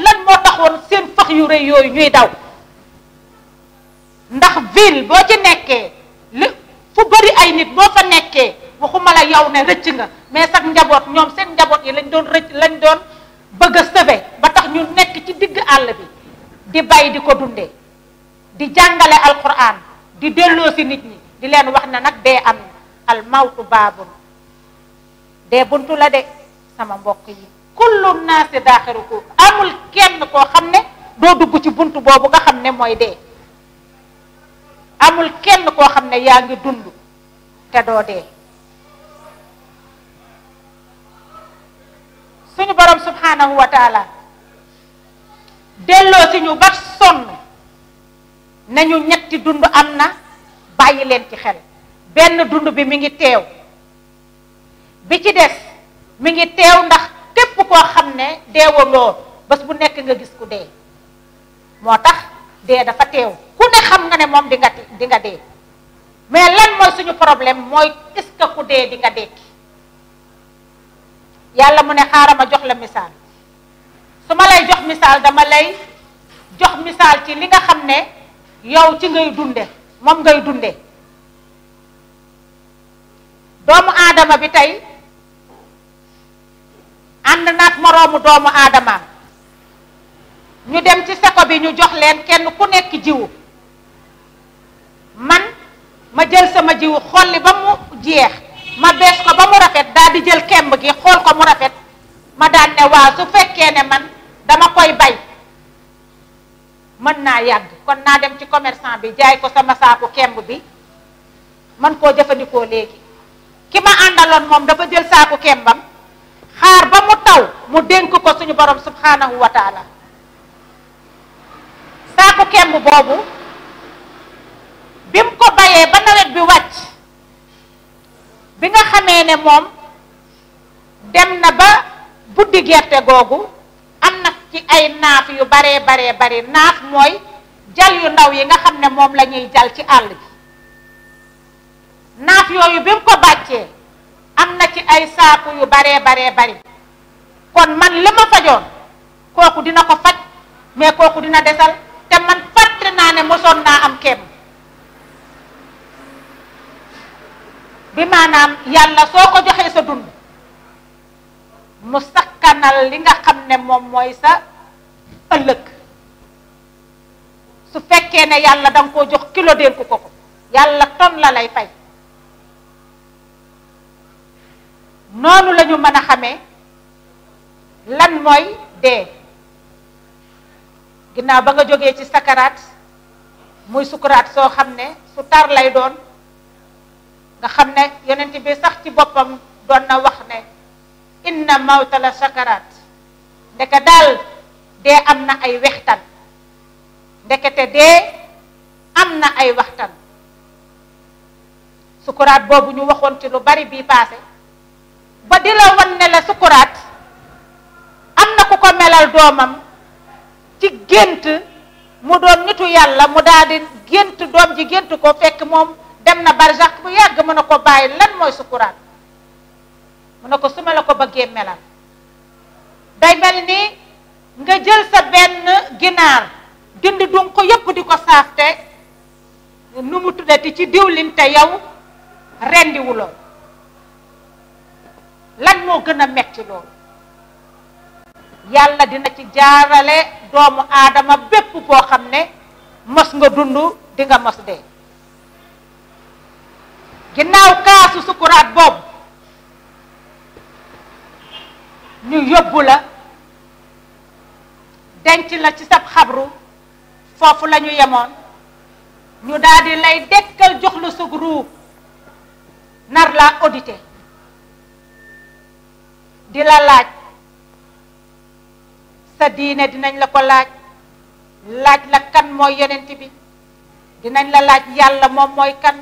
lan moo taxoon seen fëx yu rëy yooyu ñuy daw. ndax ville boo ci nekkee li fu bëri ay nit boo fa nekkee waxuma la yow ne rëcc nga, mais sax njaboot ñoom seen njaboot yi lañ doon rëcc, lañ doon bëgg a sëbe ba tax ñu nekk ci digg àll bi di bay di ko dundee, di jàngale alquran, di delloo si nit ñi, di leen wax ne nag dee am al mawtu baabun, dee buntu la de sama mbokk yi. kullu naasi daaxiruku, amul kenn koo xam ne doo dugg ci buntu boobu nga xam ne mooy dee. amul kenn koo xam ne yaa ngi dund te doo dee. suñu borom subhanahu wa taala delloo si ñu ba sonn nañu ñetti dund am na, bàyyi leen ci xel. benn dund bi mi ngi teew, bi ci des mi ngi teew ndax képp koo xam ne deewaloo bés bu nekk nga gis ku dee. moo tax dee dafa teew, ku ne xam nga ne moom di nga dee, mais lan mooy suñu problème mooy est-ce que ku dee di nga dekki. yàlla mu ne xaaral ma jox la misaal. su ma lay jox misaal dama lay jox misaal ci li nga xam ne yow ci ngay dunde, moom ngay dunde. doomu aadama bi tey ànd naat moroomu doomu aadamaam, ñu dem ci seko bi ñu jox leen kenn ku nekk jiwu. man ma jël sama jiwu xolli ba mu jeex, ma bees ko ba mu rafet, daal di jël kemb gi xool ko mu rafet, ma daan ne waa su fekkee ne man dama koy bay mën naa yàgg, kon naa dem ci commerçant bi jaay ko sama saaku kemb bi man koo jëfandikoo léegi. ki ma àndaloon moom dafa jël saaku kembam xaar ba mu taw mu dénk ko suñu borom subhanahu wa taala. saaku kemb boobu bi mu ko bayee ba nawet bi wàcc, bi nga xamee ne moom dem na ba buddi gerte googu, am na ci ay naaf yu baree bari. naaf mooy jal yu ndaw yi nga xam ne moom la ñuy jal ci àll bi. naaf yooyu bi mu ko bàccee am na ci ay saaku yu baree bari. kon man li ma fajoon kooku dina ko faj, mais kooku dina desal, te man fàtte naa ne mosoon naa am kemb. bi maanaam yàlla soo ko joxee sa dund mu sakkanal li nga xam ne moom mooy sa ëllëg. su fekkee ne yàlla danga koo jox kilo dénk ko yàlla ton la lay fay. noonu la ñu mën a xamee lan mooy dee. ginnaaw ba nga jógee ci sakaraat, muy sukuraat soo xam ne su tar lay doon, nga xam ne yonent bi sax ci boppam doon na wax ne inna mawta la sakaraat. ndeke daal dee am na ay wextan, ndekete dee am na ay waxtan. sukuraat boobu ñu waxoon ci lu bari bii paase, ba di la wan ne la sukuraat am na ku ko melal doomam ci gént, mu doon nitu yàlla, mu daal di gént doom ji gént ko fekk moom dem na barzax bu yàgg. mu ne ko bàyyi lan mooy sukuraat, mu ne ko su ma la ko bëggee melal day mel ni nga jël sa benn ginaar dindi dun ko yëpp di ko saafte nu mu tuddati ci diwlin te yow rendiwuloo. lan moo gën a metti loolu? yàlla dina ci jaarale doomu aadama bépp boo xam ne mos nga dund di nga mos dee. ginnaaw kaasu sukuraat boobu ñu yóbbu la denc la ci sab xabru, foofu la ñu yemoon, ñu daal di lay dekkal jox la sug ruu nar laa audité di la laaj sa diine, dinañ la ko laaj la kan mooy yonent bi, dinañ la laaj yàlla moom mooy kan,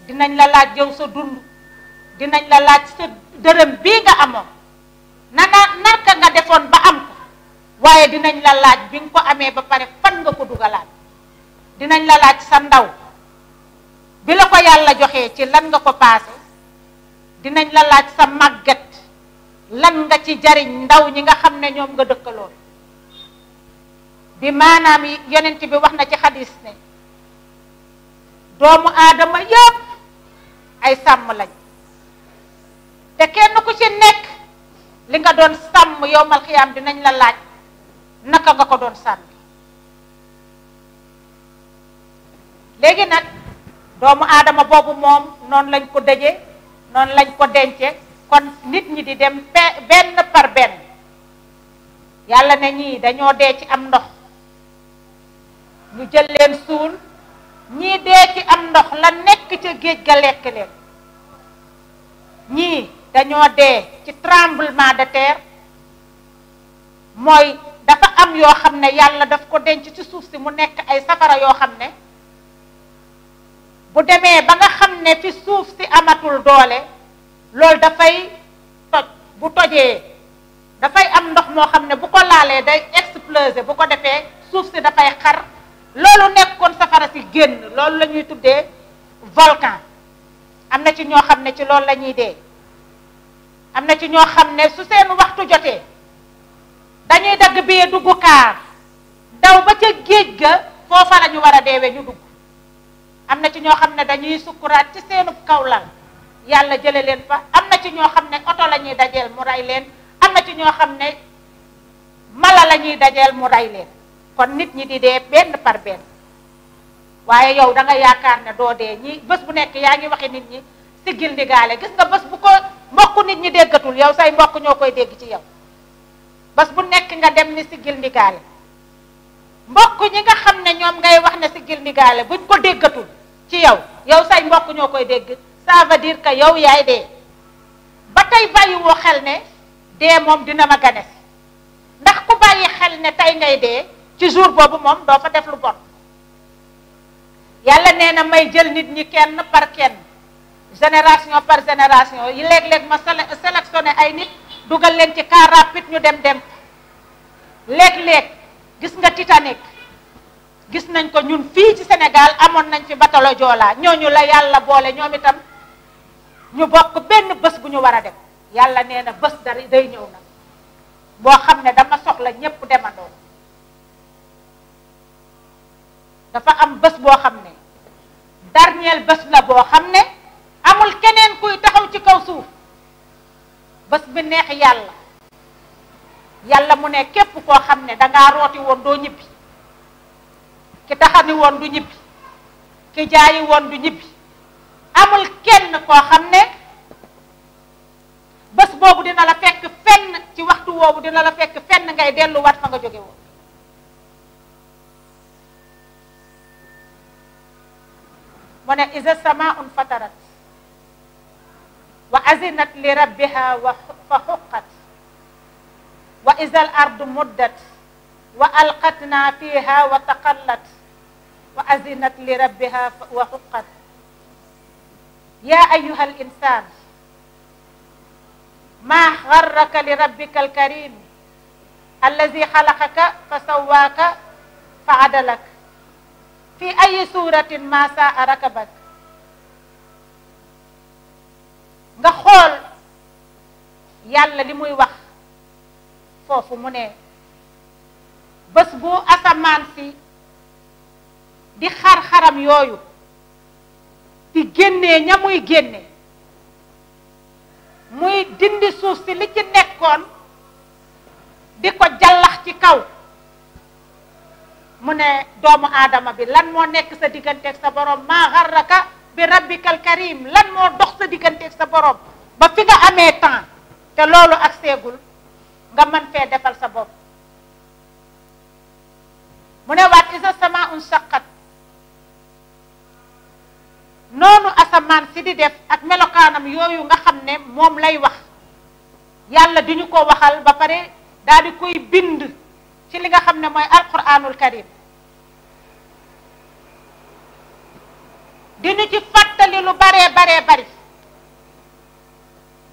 dinañ la laaj yow sa dund, dinañ la laaj sa dërëm bii nga amoon naka nga defoon ba am ko, waaye dinañ la laaj bi nga ko amee ba pare fan nga ko dugalaat, dinañ la laaj sa ndaw bi la ko yàlla joxee ci lan nga ko paase, dinañ la laaj sa màgget lan nga ci jariñ ndaw ñi nga xam ne ñoom nga dëkkaloon. bi maanaam yonent bi wax na ci xadis ne doomu aadama yëpp ay sàmm lañ, te kenn ku ci nekk li nga doon sàmm yowmal xiyaam dinañ la laaj naka nga ko doon sàmmi. léegi nag doomu aadama boobu moom noonu lañ ko dëjee, noonu lañ ko dencee, kon nit ñi di dem benn par benn. yàlla ne ñii dañoo dee ci am ndox ñu jël leen suul, ñii dee ci am ndox la nekk ca géej ga lekk leen, ñii dañoo dee ci tremblement de terre, mooy dafa am yoo xam ne yàlla daf ko denc ci suuf si mu nekk ay safara yoo xam ne bu demee ba nga xam ne fi suuf si amatul doole, loolu dafay toj. bu tojee dafay am ndox moo xam ne bu ko laalee day exploser, bu ko defee suuf si dafay xar, loolu nekkoon safara si génn, loolu la ñuy tuddee volcan. am na ci ñoo xam ne ci loolu la ñuy dee, am na ci ñoo xam ne su seen waxtu jotee dañuy dagg bee dugg kaar daw ba ca géej ga, foofa la ñu war a deewee ñu dugg. am na ci ñoo xam ne dañuy sukkuraat ci seenu kawlal, yàlla jële leen fa. am na ci ñoo xam ne oto la ñuy dajeel mu rey leen, am na ci ñoo xam ne mala la ñuy dajeel mu rey leen. kon nit ñi di dee benn par benn, waaye yow da nga yaakaar ne doo dee. ñi bés bu nekk yaa ngi waxi nit ñi siggil ndigaale. gis nga bés bu ko mbokk nit ñi déggatul, yow say mbokk ñoo koy dégg ci yow. bés bu nekk nga dem ni siggil ndigaale, mbokk ñi nga xam ne ñoom ngay wax ne siggil ndigaale buñ ko déggatul ci yow, yow say mbokk ñoo koy dégg. ça veut dire que yow yaay dee. ba tey bàyyiwoo xel ne dee moom dina ma gane si, ndax ku bàyyi xel ne tey ngay dee ci jour boobu moom doo fa def lu bon. yàlla nee na may jël nit ñi kenn par kenn, génération par génération yi. léeg-léeg ma sélectionné ay nit dugal leen ci car rapide ñu dem. léeg-léeg gis nga Titanic, gis nañ ko ñun fii ci Sénégal, amoon nañ fi batalo Joola, ñooñu la yàlla boole ñoom itam ñu bokk benn bés bu ñu war a dem. yàlla nee na bés day ñëw nag boo xam ne dama soxla ñépp demandoo. dafa am bés boo xam ne dernier bés la boo xam ne amul keneen kuy taxaw ci kaw suuf. bés bi neex yàlla mu ne képp koo xam ne dangaa rooti woon doo ñibbi, ki taxani woon du ñibbi, ki jaayi woon du ñibbi. amul kenn koo xam ne bés boobu dina la fekk fenn, ci waxtu woowu dina la fekk fenn ngay delluwaat fa nga jóge woon. mu ne iza samaa'un fatarat wa azinat li rabbiha fa huqqat wa iza al ardu muddat wa alqatna fiha wa taqallat wa azinat li rabbiha wa huqqat ya ayyuha al insan ma gharraka li rabbika al karim allazi khalaqaka fa sawwaka fa adalak fi ay suratin ma saa rakabak. nga xool yàlla li muy wax foofu mu ne bés bu asamaan si di xar-xaram yooyu di génnee ña muy génne muy dindi suuf si li ci nekkoon di ko jallax ci kaw mu ne doomu aadama bi lan moo nekk sa digganteeg sa borom maa xarraka bi rabbikal karim lan moo dox sa digganteeg sa borom ba fi nga amee temps te loolu ak seegul nga mën fee defal sa bopp mu ne waat isa sama un saqat noonu asamaan si di def ak melokaanam yooyu nga xam ne moom lay wax yàlla di ñu ko waxal ba pare daal di koy bind ci li nga xam ne mooy alquranul karim di ñu ci fàttali lu baree bari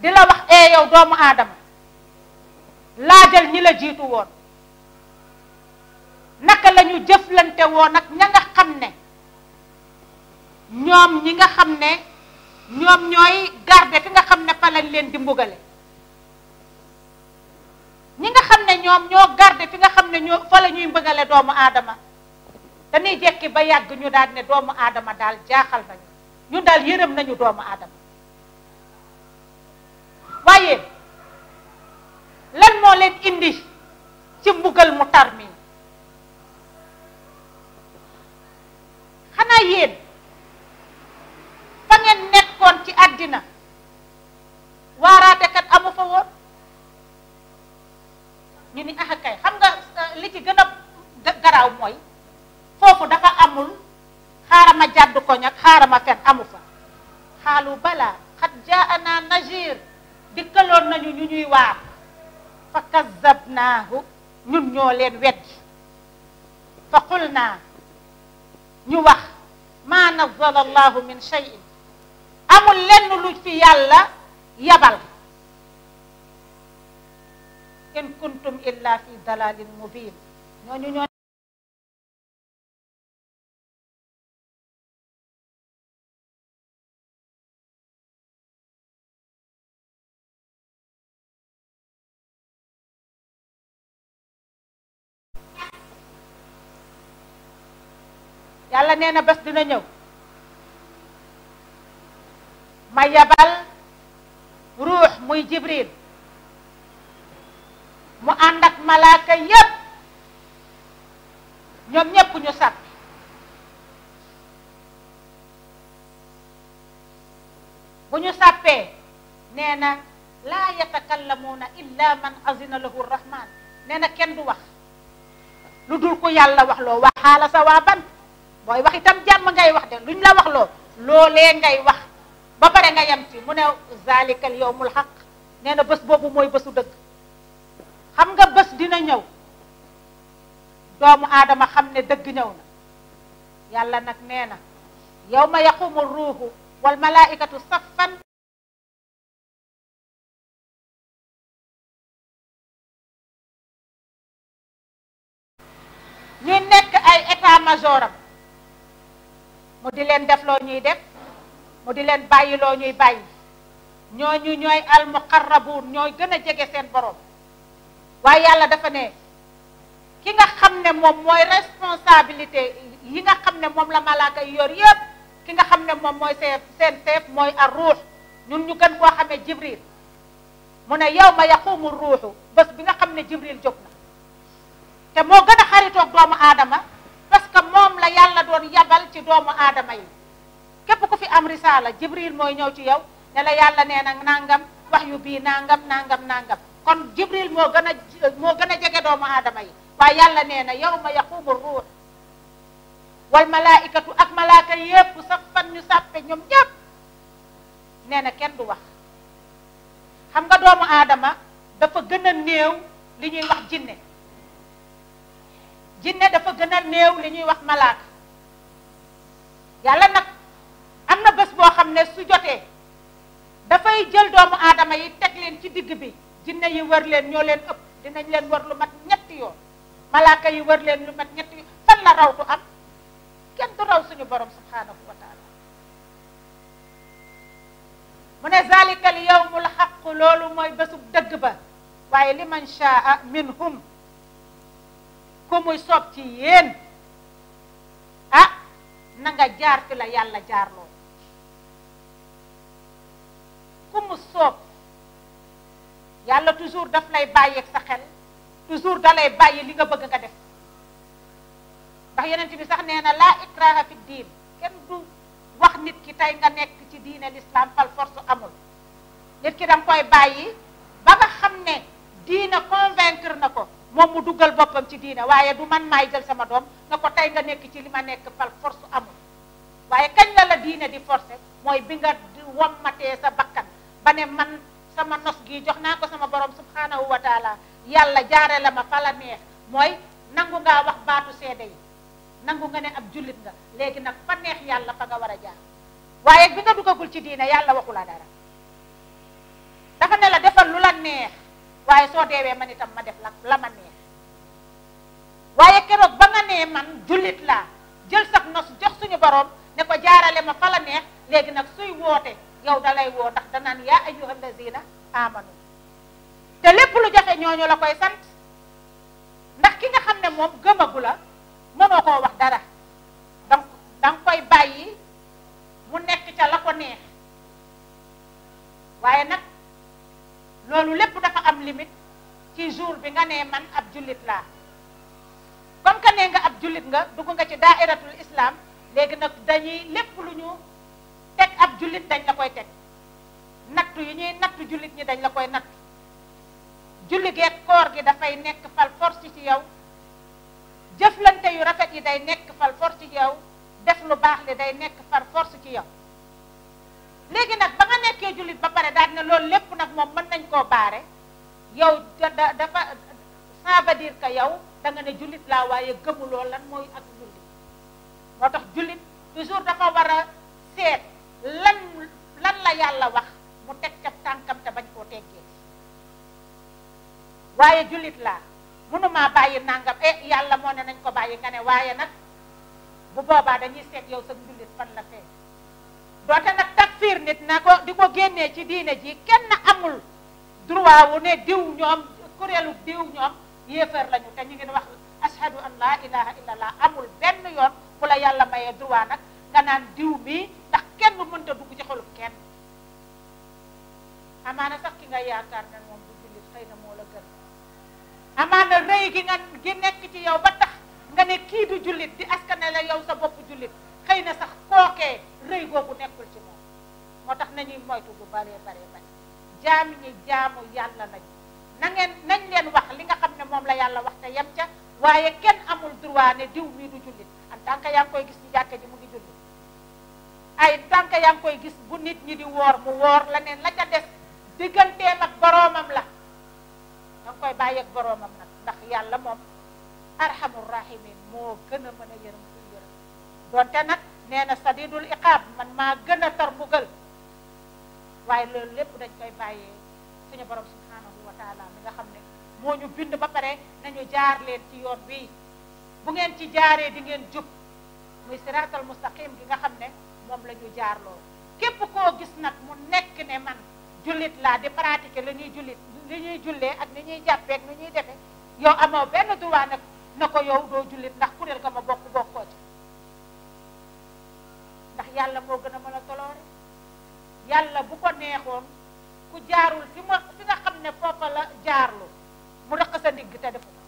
di la wax yow doomu aadama laajal ñi la jiitu woon naka la ñu jëflante woon ak ña nga xam ne ñoom ñi nga xam ne ñoom ñooy garde fi nga xam ne fa lañ leen di mbugale ñi nga xam ne ñoom ñoo garde fi nga xam ne ñoo fa la ñuy mbugale doomu aadama dañuy jekki ba yàgg ñu daal ne doomu aadama daal jaaxal nañu ñu daal yërëm nañu doomu aadama waaye lan moo leen indi ci mbugal mu tar mi xanaa yéen fa ngeen nekkoon ci àddina waaraatekat amu fa woon ñu ni ah kay xam nga li ci gën a garaaw mooy foofu dafa amul xaaral ma jàdd ko ñag xaaral ma fen amu fa xaalu balaa xat jaana nazir dikkaloon nañu ñu ñuy waar fa kazzabnaahu ñun ñoo leen weddi fa qulnaa ñu wax maa nazzala allahu min shay'in amul lenn lu fi yàlla yabal in kuntum illa fi dalalin mubin ñooñu ñoo yàlla nee na bés dina ñëw ma yabal ruux muy jibril mu ànd ak malaaka yépp ñoom ñépp ñu sàppi bu ñu sàppee nee na laa yatakallamuuna illa man azina lahu rahman nee na kenn du wax lu dul ko yàlla wax loo waxaala sa waa ban booy wax itam jàmm ngay wax de luñ la wax loo loolee ngay wax ba pare nga yem ci mu ne zalikal yawmul haq nee na bés boobu mooy bésu dëgg xam nga bés dina ñëw doomu aadama xam ne dëgg ñëw na yàlla nag nee na yawma yaqumu ruuhu wal malaikatu saffan ñuy nekk ay état majoram mu di leen def loo ñuy def mu di leen bàyyi loo ñuy bàyyi ñooñu ñooy al muqarrabuun ñooy gën a jege seen borom waaye yàlla dafa ne ki nga xam ne moom mooy responsabilité yi nga xam ne moom la malaaka yi yor yëpp ki nga xam ne moom mooy seen chef mooy ar ruux ñun ñu gën koo xamee jibril mu ne yawma yaqumu ruuxu bés bi nga xam ne jibril jóg na te moo gën a xaritoog doomu aadama parce que moom la yàlla doon yabal ci doomu aadama yi képp ku fi am risaala jibril mooy ñëw ci yow ne la yàlla nee na nangam wax yu bii nangam kon jibril moo gën a jege doomu aadama yi waaye yàlla nee na yawma yaqumu ruux wal malaikatu ak malaaka yépp sa fan ñu sàppe ñoom ñépp nee na kenn du wax xam nga doomu aadama dafa gën a néew li ñuy wax jinne dafa gën a néew li ñuy wax malaaka yàlla nag am na bés boo xam ne su jotee dafay jël doomu aadama yi teg leen ci digg bi jinne yi wër leen ñoo leen ëpp dinañ leen wër lu mat ñetti yoon malaaka yi wër leen lu mat ñetti yoon fan la rawtu am kenn du raw suñu borom subhanahu wa taala mu ne zalikal yawmul haqq loolu mooy bésub dëgg ba waaye liman shaa minhum ku muy soob ci yéen na nga jaar fi la yàlla jaarloo mu soob yàlla toujours daf lay bàyyi ak sa xel toujours da lay bàyyi li nga bëgg nga def ndax yeneen bi sax nee na laa ikraha fi diin kenn du wax nit ki tey nga nekk ci diine l'islam fal force amul nit ki danga koy bàyyi ba nga xam ne diine convaincre na ko moom mu duggal boppam ci diine waaye du man maay jël sama doom na ko tey nga nekk ci li ma nekk fal force amul waaye kañ la diine di forcer mooy bi nga wommatee sa bakkan ba ne man sama nos gi jox naa ko sama borom subhanahu wa taala yàlla jaare la ma fa la neex mooy nangu ngaa wax baatu seede yi nangu nga ne ab jullit nga léegi nag fa neex yàlla fa nga war a jaar waaye bi nga duggagul ci diine yàlla waxu la dara dafa ne la defal lu la neex waaye soo deewee man itam ma def la ma neex waaye keroog ba nga nee man jullit laa jël sax nos jox suñu borom ne ko jaarale ma fa la neex léegi nag suy woote yow dalay woo ndax danaan yaa ayyuhal lazina amanu te lépp lu jafe ñooñu la koy sant ndax ki nga xam ne moom gëmagu la mënoo koo wax dara donc danga koy bàyyi mu nekk ca la ko neex waaye nag loolu lépp dafa am limite ci jour bi nga nee man ab jullit laa comme que nee nga ab jullit nga dugg nga ci daairatul islam léegi nag dañuy lépp lu ñu teg ab jullit dañ la koy teg nattu yi ñuy nattu jullit ñi dañ la koy nattu julli geeg koor gi dafay nekk fal force ci yow jëflante yu rafet yi day nekk fal force ci yow def lu baax li day nekk fal force ci yow léegi nag ba nga nekkee jullit ba pare daal ne loolu lépp nag moom mën nañ koo baare yow dafa ça veut dire que yow da nga ne jullit laa waaye gëmuloo lan mooy ak jullit moo tax jullit toujours dafa war a seet lan la yàlla wax mu teg ca tànkam te bañ koo teggee waaye jullit laa mënumaa bàyyi nangam yàlla moo ne nañ ko bàyyi nga ne waaye nag bu boobaa dañuy seet yow sa jullit fan la fee doote nag takfiir nit na ko di ko génnee ci diine ji kenn amul droit wu ne diw ñoom kuréelu diw ñoom yéefar lañu te ñu ngi wax ashhadu an la ilaha illallah amul benn yoon bu la yàlla mayee droit nag nga naan diw mi ndax kenn mënta dugg ci xolub kenn amaana sax ki nga yaakaar ne moom du jullit xëy na moo la gën amaana rëy gi nekk ci yow ba tax nga ne kii du jullit di askanale yow sa bopp jullit xëy na sax kookee rëy googu nekkul ci moom moo tax nañuy moytu bu baree jaam ñi jaamu yàlla lañu nañ leen wax li nga xam ne moom la yàlla wax te yem ca waaye kenn amul droit ne diw mii du jullit en tant que yaa ngi koy gis ci jàkka ji mu ngi jullit ay tant que yaa ngi koy gis bu nit ñi di woor mu woor la neen la ca des digganteem ak boroomam la danga koy bàyyi ak boroomam nag ndax yàlla moom arhamur rahimin moo gën a mën a yërëm kuy yërëm donte nag nee na sadidul iqaab man maa gën a tar mbugal waaye loolu lépp dañ koy bàyyee suñu borom subhanahu wa taala mi nga xam ne moo ñu bind ba pare nañu jaar leen ci yoon bii bu ngeen ci jaaree di ngeen jub muy siraatal mustaqim gi nga xam ne moom la ñu jaarloo képp koo gis nag mu nekk ne man jullit laa di pratiquer li ñuy jullee ak ni ñuy jàppee ak ni ñuy defee yow amoo benn droit nag na ko yow doo jullit ndax kuréel ga ma bokkoo ci ndax yàlla moo gën a mën a toloore yàlla bu ko neexoon ku jaarul fi nga xam ne foofa la jaarlu mu rëq sa ndigg te defu ko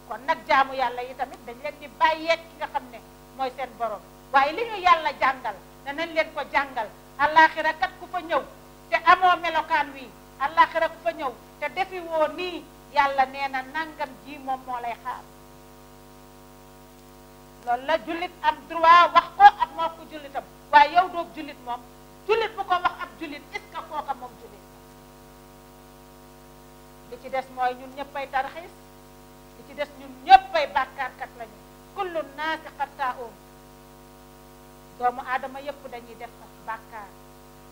kon nag jaamu yàlla yi tamit dañ leen di bàyyeeg ki nga xam ne mooy seen borom waaye li ñu yàlla jàngal danañ leen ko jàngal àllaaxira kat ku fa ñëw te amoo melokaan wi àllaaxira ku fa ñëw te defi woo nii yàlla nee na nangam ji moom moo lay xaar loolu la jullit am droit wax ko ak moo ko jullitam waaye yow doob jullit moom jullit bu ko wax ab jullit est-ce que kooka moom jullit li ci des mooy ñun ñëppay tarxiis li ci des ñun ñëppay bàkkaarkat lañu kullu naasi xattaa'uun doomu aadama yëpp dañuy def bàkkaar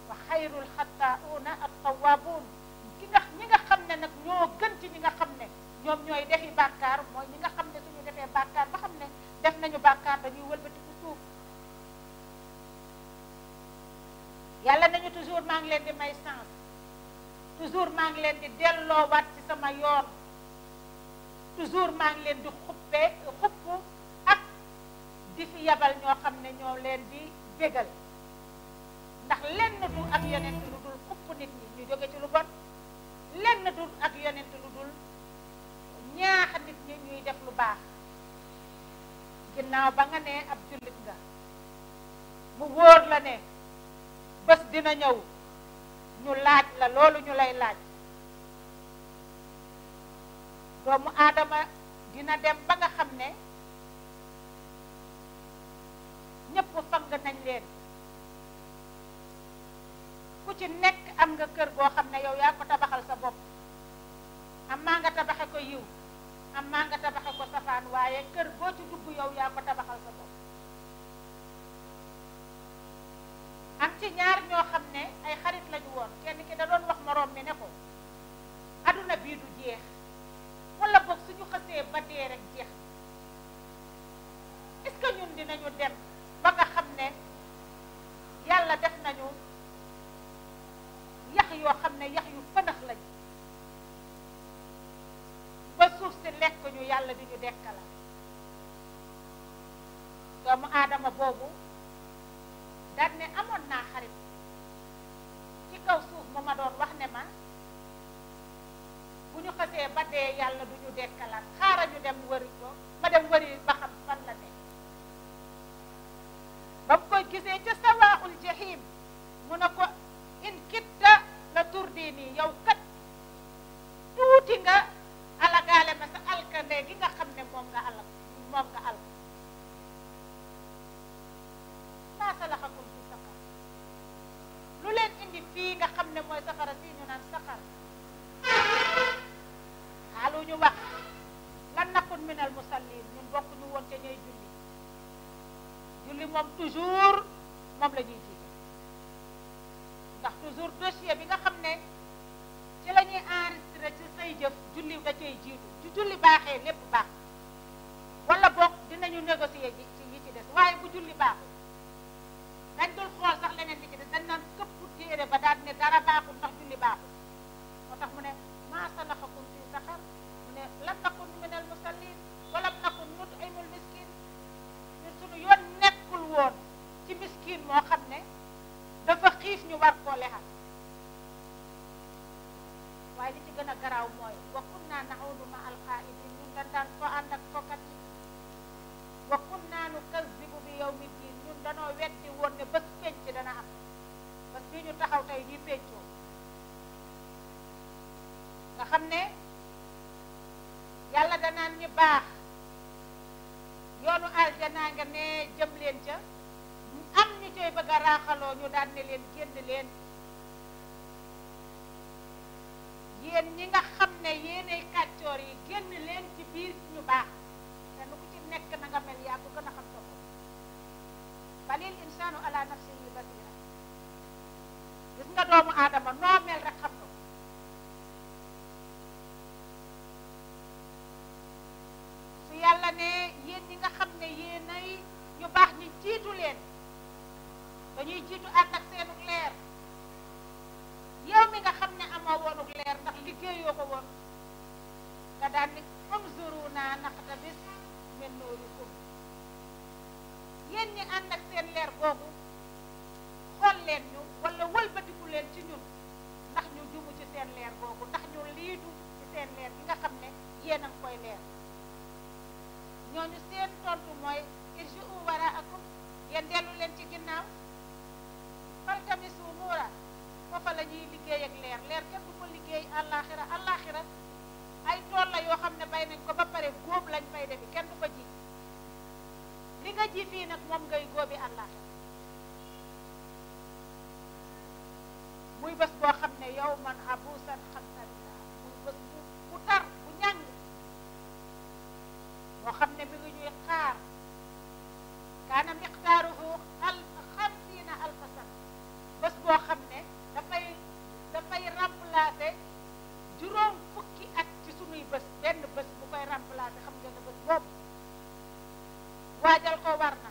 wa xayrul xattaa'uuna at-tawwaabuun ñi nga xam ne nag ñoo gën ci ñi nga xam ne ñoom ñooy defi bàkkaar mooy ñi nga xam ne suñu defee bàkkaar ba xam ne def nañu bàkkaar dañuy wëlbatiku suuf yàlla nañu toujours maa ngi leen di may sens toujours maa ngi leen di delloowaat ci sama yoon toujours maa ngi leen di xuppu ak di fi yabal ñoo xam ne ñoo leen di bégal ndax lenn du ak yonent lu dul xupp nit ñi ñu jóge ci lu bon, lenn du ak yonent lu dul ñaax nit ñi ñuy def lu baax. ginnaaw ba nga ne ab jullit nga mu wóor la ne bés dina ñëw ñu laaj la loolu ñu lay laaj, doomu aadama dina dem ba nga xam ne ñëpp fang nañ leen, ku ci nekk am nga kër goo xam ne yow yaa ko tabaxal sa bopp, am maa nga tabaxe ko yiw, am maa nga tabaxe ko safaan, waaye kër boo ci dugg yow yaa ko tabaxal sa bopp. am ci ñaar ñoo xam ne ay xarit lañu woon, kenn ki da doon wax moroom mi ne ko aduna bii du jeex, wala boog suñu xësee ba dee rek jeex. est-ce que ñun dinañu dem ba nga xam ne yàlla def nañu yax yoo xam ne yax yu fënax lañ, ba suuf si lekk ñu yàlla di ñu dekkala. doomu aadama boobu daal ne amoon naa xarit ci kaw suuf mu ma doon wax ne ma bu ñu xasee ba dee yàlla du ñu dekkalaat, xaaral ñu dem wëri ko, ma dem wëri ba xam fan la ne. ba mu koy gisee ca sawaaul jahim mu ne ko in kitta la turdi nii, yow kat tuuti nga alagaale ma sa alkande gi nga xam ne moom nga al maa salaxakum fi saqar, lu leen indi fii nga xam ne mooy safara si ñu naan saqar. xaalu ñu wax lan nakun minal musallin, ñun bokk ñu woon ca ñooy julli. julli moom toujours moom la ñuy jiite, ndax toujours dossier bi nga xam ne ci la ñuy enregistré ci say jëf julli nga cay jiitu. ci julli baaxee lépp baax, wala boog dinañu négocier ci yi ci des, waaye bu julli baaxul dañ dul xool sax leneen li ci des, dañ naan këpp téere ba daal ne dara baaxul ndax julli baaxul. moo tax mu ne maa salaxakum fi saqar, mu ne lam nakun minal musallin wa lam nakun nut'imul miskin. ñun suñu yoon nekkul woon ci miskin moo xam ne dafa xiif ñu war koo lexal. waaye li ci gën a garaaw mooy wa kunna na'uudu ma al-qaa'idin, ñun dañ daan fo ànd ak fokat yi. wa kunna nukazzibu bi yawmi diin, ñun danoo weddi woon ne bés penc dana am, bés bi ñu taxaw tey ñuy pencoo nga xam ne yàlla danaan ñi baax yoonu aljanaa nga ne jëm leen ca, am ñu coy bëgg a raaxaloo ñu daan ne leen génn leen, yéen ñi nga xam ne yéenay kàccoor yi génn leen ci biir ñu baax. kenn ku ci nekk na nga mel yaa ko gën a xam sa bopp. balil insaanu ala nafsihi basira, gis nga doomu aadama noo mel rek xam ko. su yàlla ne yéen ñi nga xam ne yéenay ñu baax ñi jiitu leen, dañuy jiitu ànd ak seenug leer. yow mi nga xam ne amoo woonug leer ndax liggéeyoo ko woon, nga daan ni unzuruna naqtabis min nuurikum. yéen ñi ànd ak seen leer googu xool leen ñu wala wëlbatiku leen ci ñun ndax ñu jumu ci seen leer googu, ndax ñu liitu ci seen leer gi nga xam ne yéen a ngi koy leer. ñooñu seen tontu mooy irji'u waraakum, yéen dellu leen ci ginnaaw. faltamisu nuura, foofa la ñuy liggéey ak leer. leer kenn du ko liggéey àllaaxira. àllaaxira ay tool la yoo xam ne bay nañ ko ba pare góob lañ fay defi, kenn du ko ji. li nga ji fii nag moom ngay góobi àllaaxira. muy bés boo xam ne yow man abusan xamtarila, muy bés bu tar bu ñàng boo xam ne mi ngi ñuy xaar. kaana miqdaaruhu xamsiina alfa sana, bés boo xam ne dafay remplacer juróom fukki at ci sunuy bés. benn bés bu koy remplacer, xam nga ne bés boobu waajal ko war na.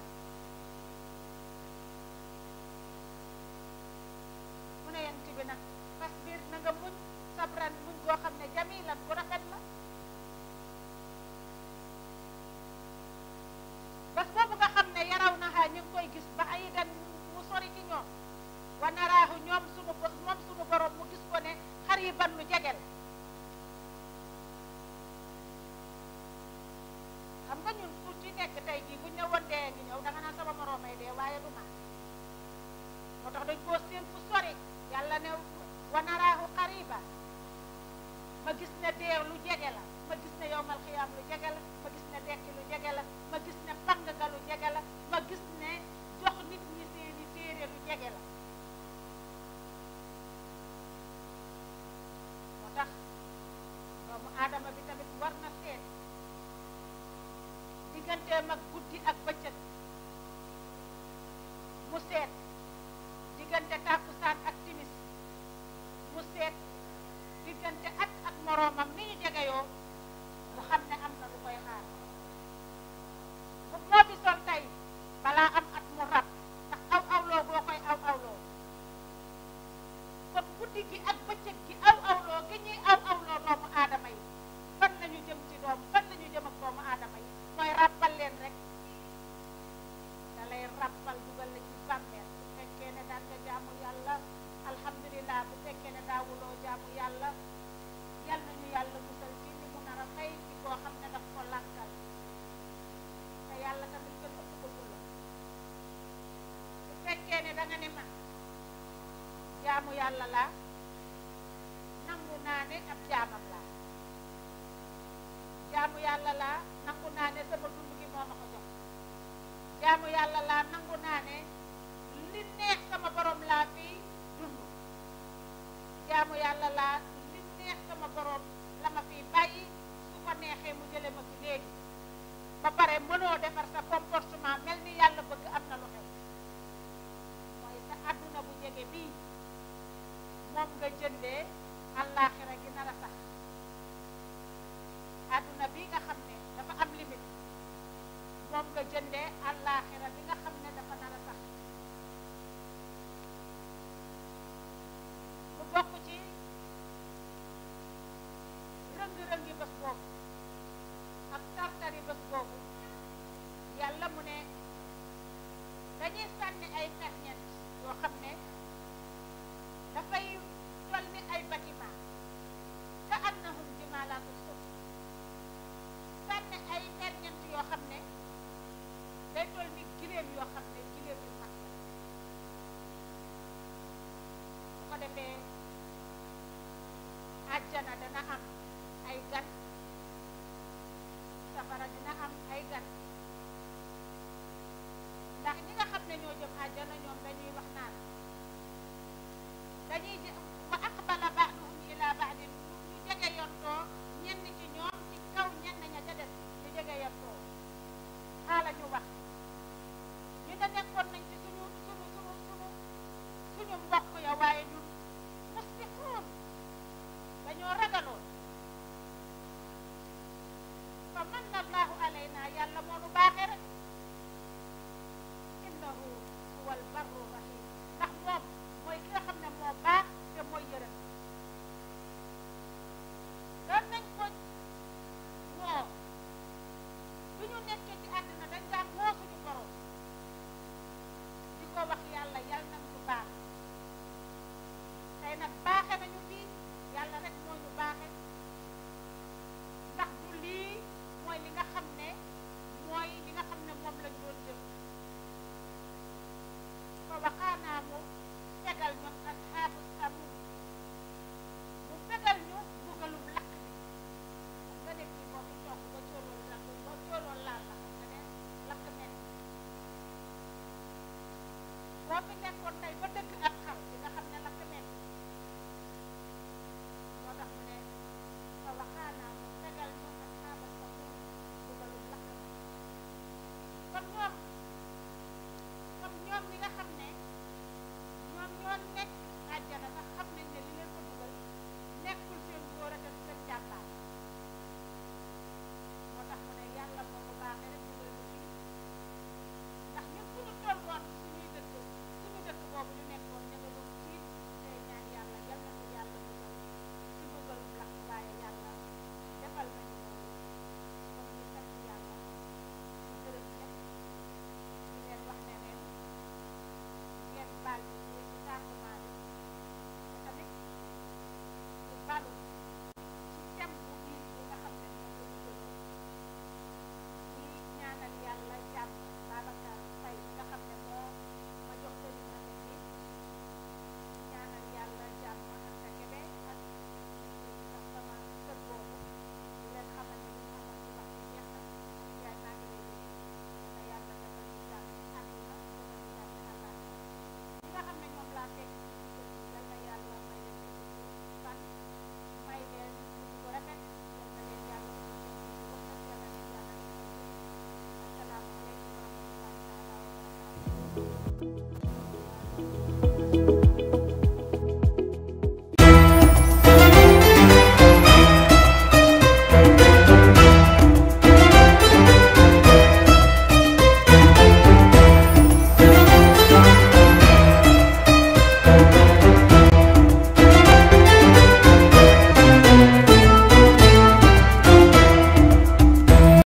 mu ne yent bi nag fasbir na nga muñ, sabran muñ goo xam ne jamilan bu rafet la. bés boobu nga xam ne yaraw naxaa ñu ngi koy gis ba ay dan mu sori ci ñoom, wa naraahu moom sunu borom mu gis ko ne xariban lu jege la xam nga ñun ku ci nekk tey jii buñ ne woon dee ngi ñëw da nga naan sama moroomay dee waaye du man moo tax dañ koo seen fu sori yàlla ne wa naraahu xariba ma gis ne dee lu jege la ma gis ne yowmal xiyaam lu jege la ma gis ne dekki lu jege la ma gis ne pang ga lu jege la ma gis ne jox nit ñi seeni téere lu jege la moo tax doomu aadama bi tamit war na seet digganteem ak guddi ak bëccëg mu seet diggante tàkkusaan ak timis mu seet diggante at ak moroomam ni ñu jegeyoo mu xam ne am na lu koy xaar bu moo fi sol tey balaa am at mu rab ndax aw awloo boo koy aw awloo kon guddi gi ak bëccëg gi aw awloo gi ñuy aw awloo doomu aadama yi fan lañu jëm ci fan lañu jëm ak doomu aadama yi mooy ràbbal leen rek da lay ràbbal dugal la ci bàmmeel bu fekkee ne daan nga jaamu yàlla alhamdulilah bu fekkee ne daawuloo jaamu yàlla yal nañu yàlla musal ci li mu nar a fay ci koo xam ne daf ko lànkal te yàlla tamit gën ëpp bëggu la bu fekkee ne da nga ne man jaamu yàlla laa nangu naa ne ab jaamam laa jaamu yàlla laa nangu naa ne sama dund gi moo ma ko jox jaamu yàlla laa nangu naa ne li neex sama borom laa fi dund jaamu yàlla laa li neex sama borom la ma fi bàyyi su ko neexee mu jële ma fi léegi ba pare mënoo defar sa comportement mel ni yàlla bëgg am na lu xew mooy sa àdduna bu jege bii moom nga jëndee àllaaxira gi nar a sax àdduna bi nga xam ne dafa am limite moom nga jëndee àllaaxira bi nga xam ne dafa nar a sax mu bokk ci rëng-rëngi bés boobu ak tartari bés boobu yàlla mu ne dañuy sànni ay ferñeent yoo xam ne dafay toll ni ay bâtiment ka annahum jimaalaatu suf sànni ay ferñeent yoo xam ne day toll ni giléem yoo xam ne giléem yu mag la bu ko defee àjjana dana am ay gan safara dina am ay gan ndax ñi nga xam ne ñoo jëm àjjana ñoom dañuy wax naan dañuy wa aqbala ba'duhum ila ba'din ñu jege yontoo ñenn ci ñoom ci kaw ñenn ña ca des ñu jege yontoo xaala ñu wax ñu ne nekkoon nañ ci suñu mbokk ya waaye ñun muslihuun dañoo ragaloon fa manna allahu alayna yàlla moo nu baaxee rek innahu huwal barru rahim ndax moom mooy ki nga xam ne moo baax te mooy yërëm doon nañ ko woo bi ñu nekkee ci àddina dañ daan woo suñu borom di ko wax yàlla yàlla nag ñu baax tey nag baaxe nañu fii yàlla rek moo ñu baaxe ndax du lii mooy li nga xam ne moom lañ doon jëf fa waxaanaa mu fegal ñu ashaabu samum mu fegal ñu mbugalum lakk bi xam nga nekk boo fi toog ba coolool lakk boo coolool laal la xam nga ne lakk mel boo fi nekkoon tey ba dëgg ak xar di nga xam ne lakk mel moo tax mu ne fa waxaanaa mu fegal ñu ashaabu samum mbugalum lakk bi kon ñoom ñi nga xam